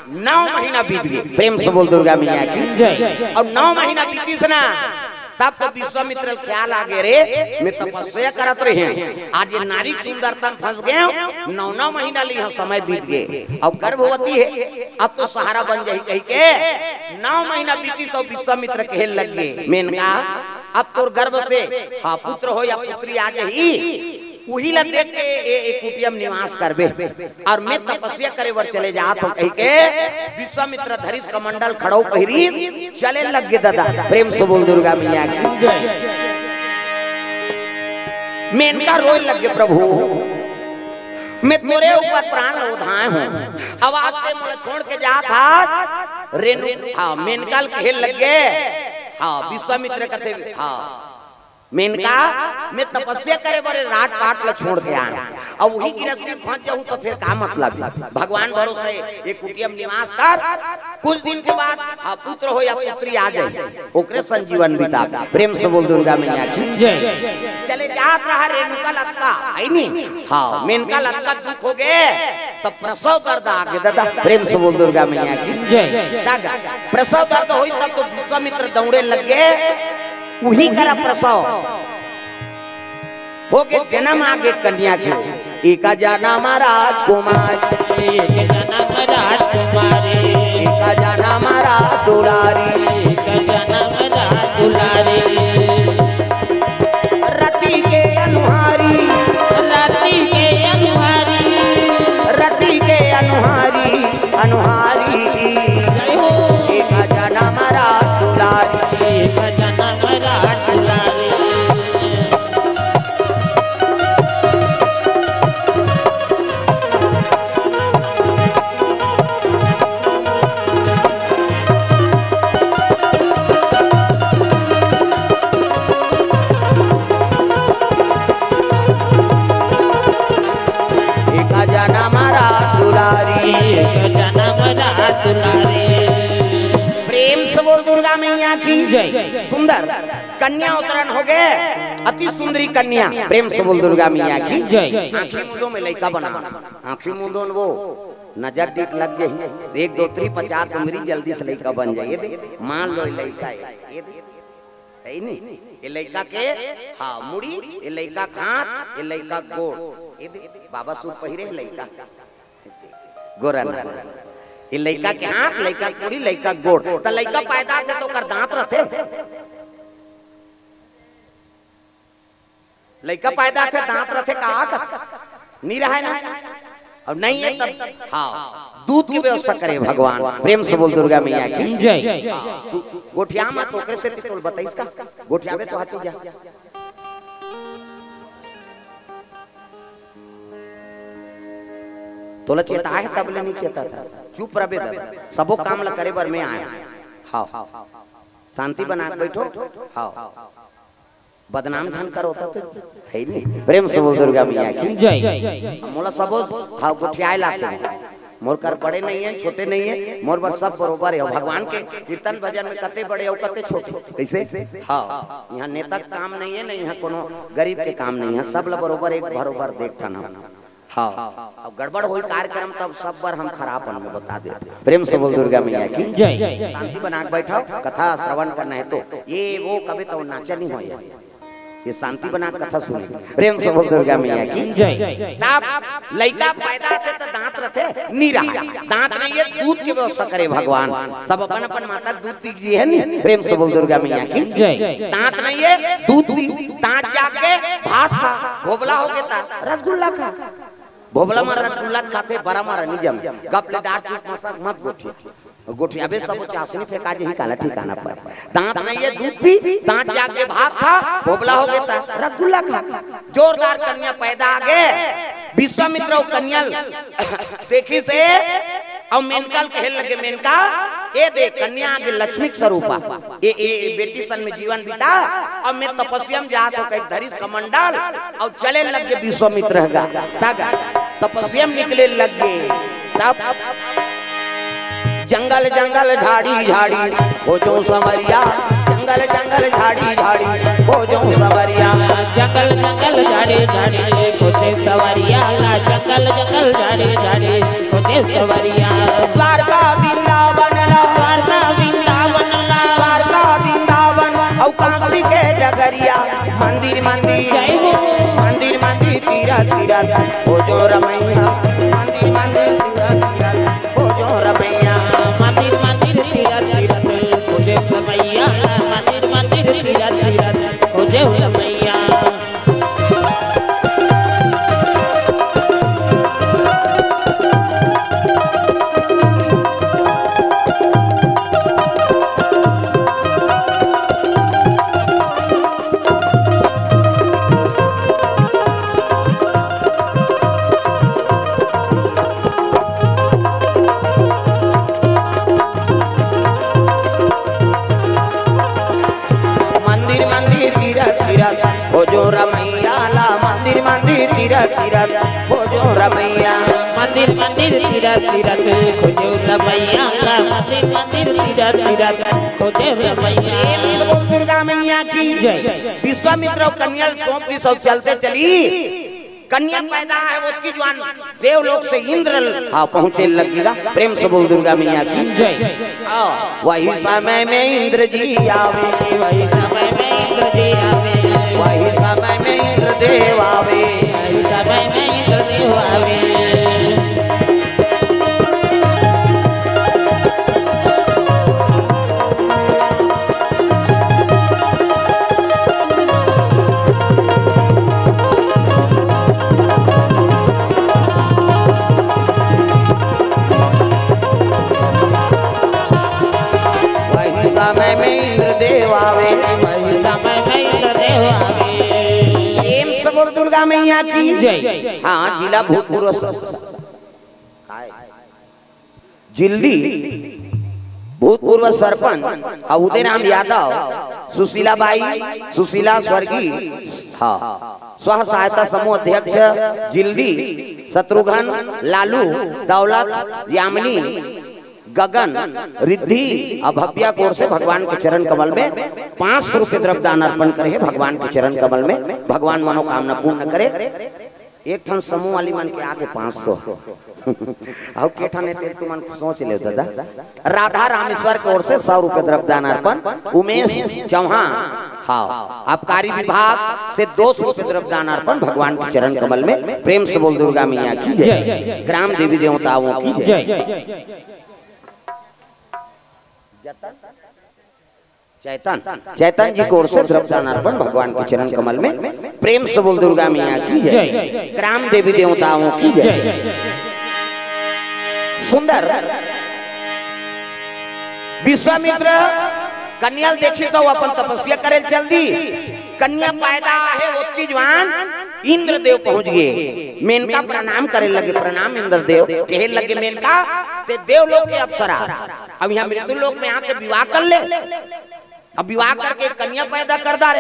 नौ महीना बीत गे। प्रेम से बोल दुर्गा मैया की। जय। अउ नौ महीना बीतिस ना, तब तो विश्वामित्र ल ख्याल आ गे, रे मैं तपस्या करत रहेंव, आज ये नारी के सुंदरता म फंस गेंव, नौ नौ महीना ले इहाँ समय बीत गे। अउ गर्भवती हे, अब तो सहारा बन जाही कहिके नौ महीना बीतिस अउ विश्वामित्र कहे लग गे, मेनका, अब तोर गर्भ से, हाँ, पुत्र हो या पुत्री आ जाही, उही ला देख के ए, ए कुटिया म निवास करबे। अउ मैं तपस्या करे बर चले जात हंव कहिके विश्वामित्र धरिस कमंडल, खड़ऊ पहिरिस, चले लग गे दादा। प्रेम से बोल दुर्गा मैया की। जय। मेनका रोए लग गे, प्रभु मैं तोरे ऊपर प्राण ल ओधाए हंव, अब आज तैं मोला छोड़ के जात हस। रेणु, हाँ, मेनका ल कहे लग गे, हाँ, विश्वामित्र कथे, हाँ, मेनका, मैं तपस्या करे बर राजपाट ल छोड़ के आए हंव, अउ उही गिरस्ती म फंस जाहूं त फेर का मतलब हे? भगवान भरोसे ए कुटिया म निवास कर, कुछ दिन के बाद, हाँ, पुत्र हो या पुत्री आ जाही, ओकरे संग जीवन बिताबे। प्रेम से बोल दुर्गा मैया की। जय। चले जात रहा रेणुका लतका, हे नी? हाँ, मेनका लतका दुख हो गे, त प्रसव दर्द आ गे दादा। प्रेम से बोल दुर्गा मैया की। जय। दादा, प्रसव दर्द होइस तब तो विश्वामित्र दौड़े लग गे, उही करा प्रसव हो गे, जनम आ गे कन्या के। एका जनम राजकुमारी, एक जनम राजकुमारी, एका जनम राजदुलारी, एक जनम राजदुलारी। रति के अनुहारी, रति के अनुहारी, रति के अनुहारी, अनुहारी। जय हो। एका जनम राजदुलारी, एक जनम राजदुलारी। एका जनम राजदुलारी। एक जनम राजदुलारी। प्रेम से बोल दुर्गा मैया की। जय। सुंदर कन्या अवतरण हो गे, अति सुंदरी कन्या। प्रेम से बोल दुर्गा मैया की। जय। आंखी मूंदो मैं लइका बना, आंखी मूंदो न वो नजर डीठ लग जाही, एक दो तीन पचास उंगरी जल्दी से लइका बन जाही। ये दे, मान लो ये लइका हे, ये दे, हे नी? ये लइका के, हाँ, मुड़ी, ये लइका के हाथ, ये लइका के गोड़, ये दे, बाबा सूट पहिरे हे लइका, गोरन, ये लइका के हाथ, लइका के मुड़ी, लइका के गोड़। त लइका पैदा होथे त ओकर दांत रथे? लइका पैदा होथे, दांत रथे का? नी रहय ना। अउ नइ हे तब, हाँ, दूध के व्यवस्था करे भगवान। प्रेम से बोल दुर्गा मैया की। जय। हाँ, दू-, दू-, गोठिया म तो ओकरे सेती तोला बताइस का, गोठियाबे तो हाथी जा। तोला चेताय हे तब ले नी चेतात हस। चुप रहिबे दादा, सबो काम ला करे बर मैं आय हंव। हाँ, शांति बना के बइठो। हाँ। बदनाम झन करो त, हे नी? प्रेम से बोल दुर्गा मैया की। जय। अब मोला सबो, हाँ, गोठियाय लागथे। मोर कर बड़े नइ हे, छोटे नइ हे, मोर बर सब बरोबर हे। भगवान के कीर्तन भजन में कते बड़े अउ कते छोटे। कइसे? हाँ, इहाँ नेता के काम नइ हे, न इहाँ कोनो गरीब के काम नइ हे, सब ला बरोबर एक बरोबर देखथन हम। हाँ, अब गड़बड़ होही कार्यक्रम, तब सब बर हम खराब बन में बता देत। प्रेम से बोल दुर्गा मैया की। जय। शांति बना के बइठव, कथा श्रवण करना हे तो। ये वो कभी तो नाचा नइ होय, ये शांति बना के कथा सुने। प्रेम से बोल दुर्गा मैया की। जय। तब लइका पैदा होथे त दांत रथे? नी रहय। दांत नइ हे, दूध के व्यवस्था करे भगवान। सब अपन अपन माता के दूध पी जी हे नी। प्रेम से बोल दुर्गा मैया की। जय। दांत नइ हे, दूध पी, दांत जाग के भात खा, भोभला हो गे त रसगुल्ला खा। भोभला म रसगुल्ला खाथे, बरा म नी जम। गप ले डार चुप मसक मत गोठिया। गोठियाबे सबो चासनी फेंका जही काला ठिकाना पर। दांत नइ हे, दूध पी, दांत जाग के भात खा, भोभला हो गे त रसगुल्ला खा। जोरदार कन्या पैदा आ गे। विश्वामित्र अउ कन्या ल देखिस हे, अउ मेनका ल कहे लगे, मेनका, ए दे कन्या आगे लक्ष्मी के स्वरूपा। ए, ए, ए बेटी सन में जीवन बिता, अब मैं तपस्या में जात हंव कहिके धरिस कमंडल, अउ चले लग गे विश्वामित्र ह गा, त गा, तपस्या में निकले लग गे। तब जंगल जंगल झाड़ी झाड़ी खोजो संवरिया, जंगल जंगल झाड़ी झाड़ी खोजो सवरिया। जंगल जंगल झाड़ी झाड़ी खोजे सवरिया ला, जंगल जंगल झाड़ी झाड़ी खोजे सवरिया। द्वारका वृंदावन ला, द्वारका वृंदावन ला, द्वारका वृंदावन अउ काशी के डगरिया। मंदिर मंदिर, जय हो। मंदिर मंदिर तीरथ तीरथ खोजो रमैया। मंदिर मंदिर तीरथ तीरथ खोजो रमैया। मंदिर मंदिर तीरथ तीरथ खोजे रमैया, मंदिर मंदिर तीरथ तीरथ खोजे रमैया। मंदिर मंदिर तीरथ तीरथ खोजो रमैया ला, मंदिर मंदिर तीरथ तीरथ खोजो रमैया। मंदिर मंदिर तीरथ तीरथ खोजो रमैया ला, मंदिर मंदिर तीरथ तीरथ खोजो रमैया। प्रेम से बोल दुर्गा मैया की जय। विश्वामित्र अउ कन्या ल सौंप दिस अउ चलते चली। कन्या पैदा हे, ओतकी जुवान देवलोक से इंद्र ल, हाँ, पहुँचे लग गे गा। प्रेम से बोल दुर्गा मैया की जय। हाँ। वही समय में इंद्र जी आवे। वही समय में इंद्र जी आवे। वही समय में इंद्र देव आवे। वही समय में इंद्र देव आवे। वही समय में इंद्रदेव आवे। वही समय में इंद्रदेव आवे। प्रेम से बोल दुर्गा मैया की जय। हाँ, जिला भूतपूर्व स-, जिल्दी भूतपूर्व सरपंच अ उदयराम यादव, सुशीला बाई, सुशीला स्वर्गीय, हाँ, स्व सहायता समूह अध्यक्ष जिल्दी, शत्रुघ्न, लालू, दौलत, यामिनी, गगन, रिद्धि अ भव्या कोर से भगवान के चरण कमल में पाँच सौ रुपये द्रव्य दान अर्पण करे हे। भगवान के चरण कमल में भगवान मनोकामना पूर्ण करे। एक ठन समूह वाली मन के आगे पाँच सौ। अउ के ठन हे तेल तुमन सोच लेव दादा। राधा रामेश्वर के ओर से सौ रुपये द्रव्य दान अर्पण। उमेश चौहान, हाँ, आबकारी विभाग से दो सौ रुपये द्रव्य दान अर्पण। भगवान के चरण कमल में प्रेम से बोल दुर्गा मैया की जय। जय। ग्राम देवी देवताओं की जय। जय। चैतन, चैतन जी के ओर से द्रव्य दान अर्पण भगवान के चरण कमल में। प्रेम से बोल दुर्गा मैया की जय। जय। ग्राम देवी देवताओं की जय। जय। सुंदर। विश्वामित्र कन्या ल देखिस अउ अपन तपस्या करे ल चल दी। कन्या पैदा हे, ओतकी जुवान इंद्रदेव पहुंच गे। मेनका प्रणाम करे लगे, "प्रणाम इंद्रदेव।" कहे लगे, "मेनका, ते देवलोक के अप्सरा, अब यहाँ मृत्यु लोक में आके विवाह कर ले।" अब विवाह करके कन्या पैदा कर डारे।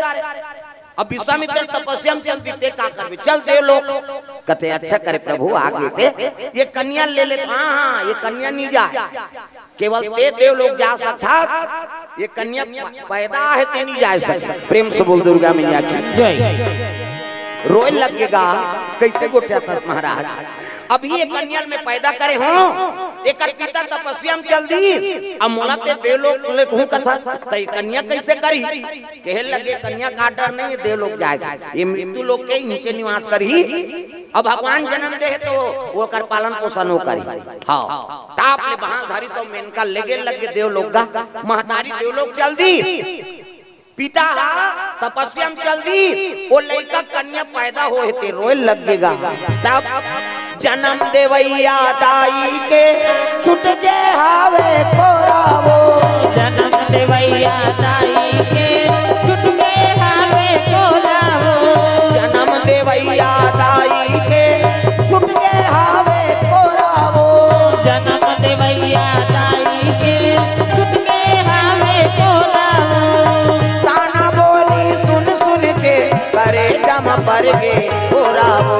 अब विश्वामित्र तपस्या में चल दी, "ते का करबे, चल देवलोक।" कथे, "अच्छा करे प्रभु, आ गे ते, ये कन्या ले ले।" "हाँ, हाँ, ये कन्या नी जाय।" केवल ते देवलोक जा सकथस, ये कन्या प-, पैदा हे, ते नी जा सकथस। प्रेम से बोल दुर्गा मैया की जय। रोए लग गे गा, कइसे गोठियाथस महाराज? अभी ये कन्या ल मैं पैदा करे हों, एकर पिता तपस्या में चल दिस, अब मोला ते देवलोक ले कहूँ कथस, त ये कन्या कइसे करही? कहे लगे, "कन्या का डर नहीं, ये देवलोक जाय, ये मृत्यु लोक के नीचे निवास करही।" अब भगवान जन्म दे हे त ओकर पालन पोषण ओ करही। हाँ, टाप ले बांस धरिस अउ मेनका लेगे लगे देवलोक गा। महतारी देवलोक चल दिस, पिता हा तपस्या में चल दिस, ओ लइका कन्या पैदा होहे ते रोए लग गे गा। तब जनम देवइया दाई के छुट गे हावे कोरा वो। जनम देवइया दाई के छुट गे हावे कोरा वो। जनम देवइया दाई के छुट गे हावे कोरा वो। जनम देवइया दाई के छुट गे हावे कोरा वो। ताना बोली सुन सुन के करे जम पर गे कोरा वो।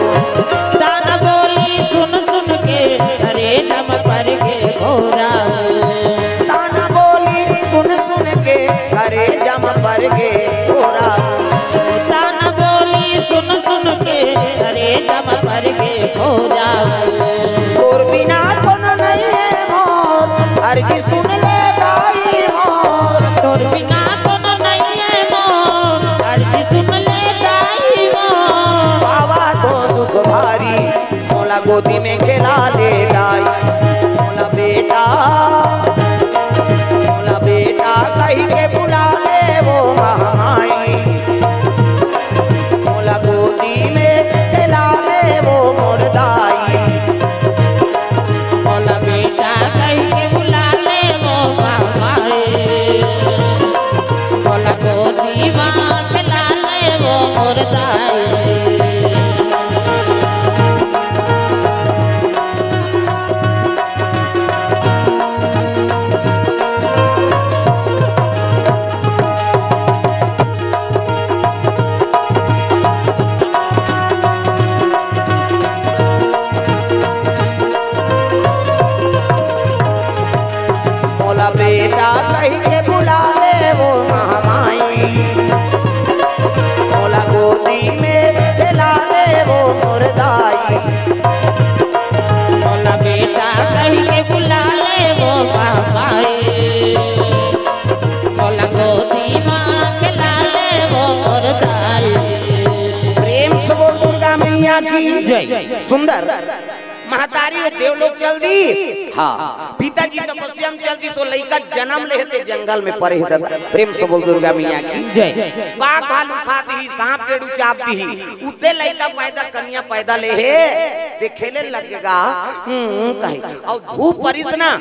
ताना बोली सुन सुन के करे जम पर गे कोरा वो। ताना बोली सुन सुन के करे जम अर्जी सुन ले दाई मोर, तोर बिना कोनो नइये मोर। अर्जी सुन ले दाई मोर, पावा तो दुख भारी, मोला गोदी में खेला ले दाई। मोला बेटा, मोला बेटा कहि के बुला ले वो महामाई। मोला गोदी में खेला ले वो मोर दाई। मोला बेटा कहि के बुला ले वो महामाई। मोला गोदी में खेला ले वो मोर दाई। मोला बेटा कहि के बुला ले वो महामाई। मोला गोदी में खेला ले वो मोर दाई। मोला बेटा कहि के बुला ले वो महामाई। मोला गोदी में खेला ले वो मोर दाई। प्रेम से बोल दुर्गा मैया की जय। सुंदर। महतारी वो देवलोक चल दी। हाँ। पिताजी तपस्या में चल दी, सो लइका जन्म ले हे ते जंगल में परे हे दादा। प्रेम से बोल दुर्गा मैया की जय। बाघ भालू खा दी, सांप टेड़ू चाप दी, उते लइका पैदा, कन्या पैदा ले हे, ते खेले लगेगा। हम्म, कहे। अउ धूप परिस ना,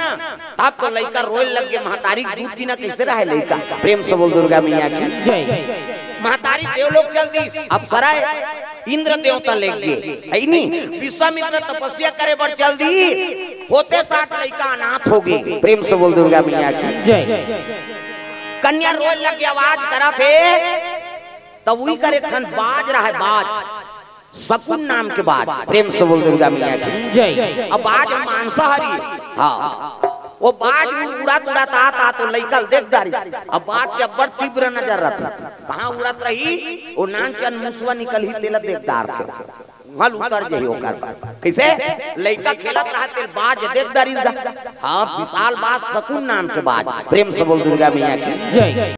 तब तो लइका रोए लग गे, महतारी के दूध बिना कइसे रहे लइका? प्रेम से बोल दुर्गा मैया की जय। महतारी देवलोक चल दी, अप्सरा इंद्र देवता ले गे, हे नी? विश्वामित्र तपस्या करे बर चल दी, होते साठ लइका अनाथ हो गे। प्रेम से बोल दुर्गा मैया की जय। कन्या रोए लग गे, आवाज करत हे, तब उही करे एक ठन बाज रहे, बाज। शकुन नाम के बाज, प्रेम से बोल दुर्गा मैया की जय। अब बाज मांसाहारी, हाँ, वो बाज उड़-, उड़त उड़त आत आत वो लइका ल देख डारिस। अब बाज के अब्बड़ तीव्र नजर रहथे, कहाँ उड़त रही, वो नानचन मुसवा निकलही तेला देख डारथे, उहाँ ल उतर जही ओकर। कइसे लइका खेलत रहथे, बाज देख डारिस गा, हाँ, विशाल बाज, शकुन नाम के बाज, प्रेम से बोल दुर्गा मैया की जय।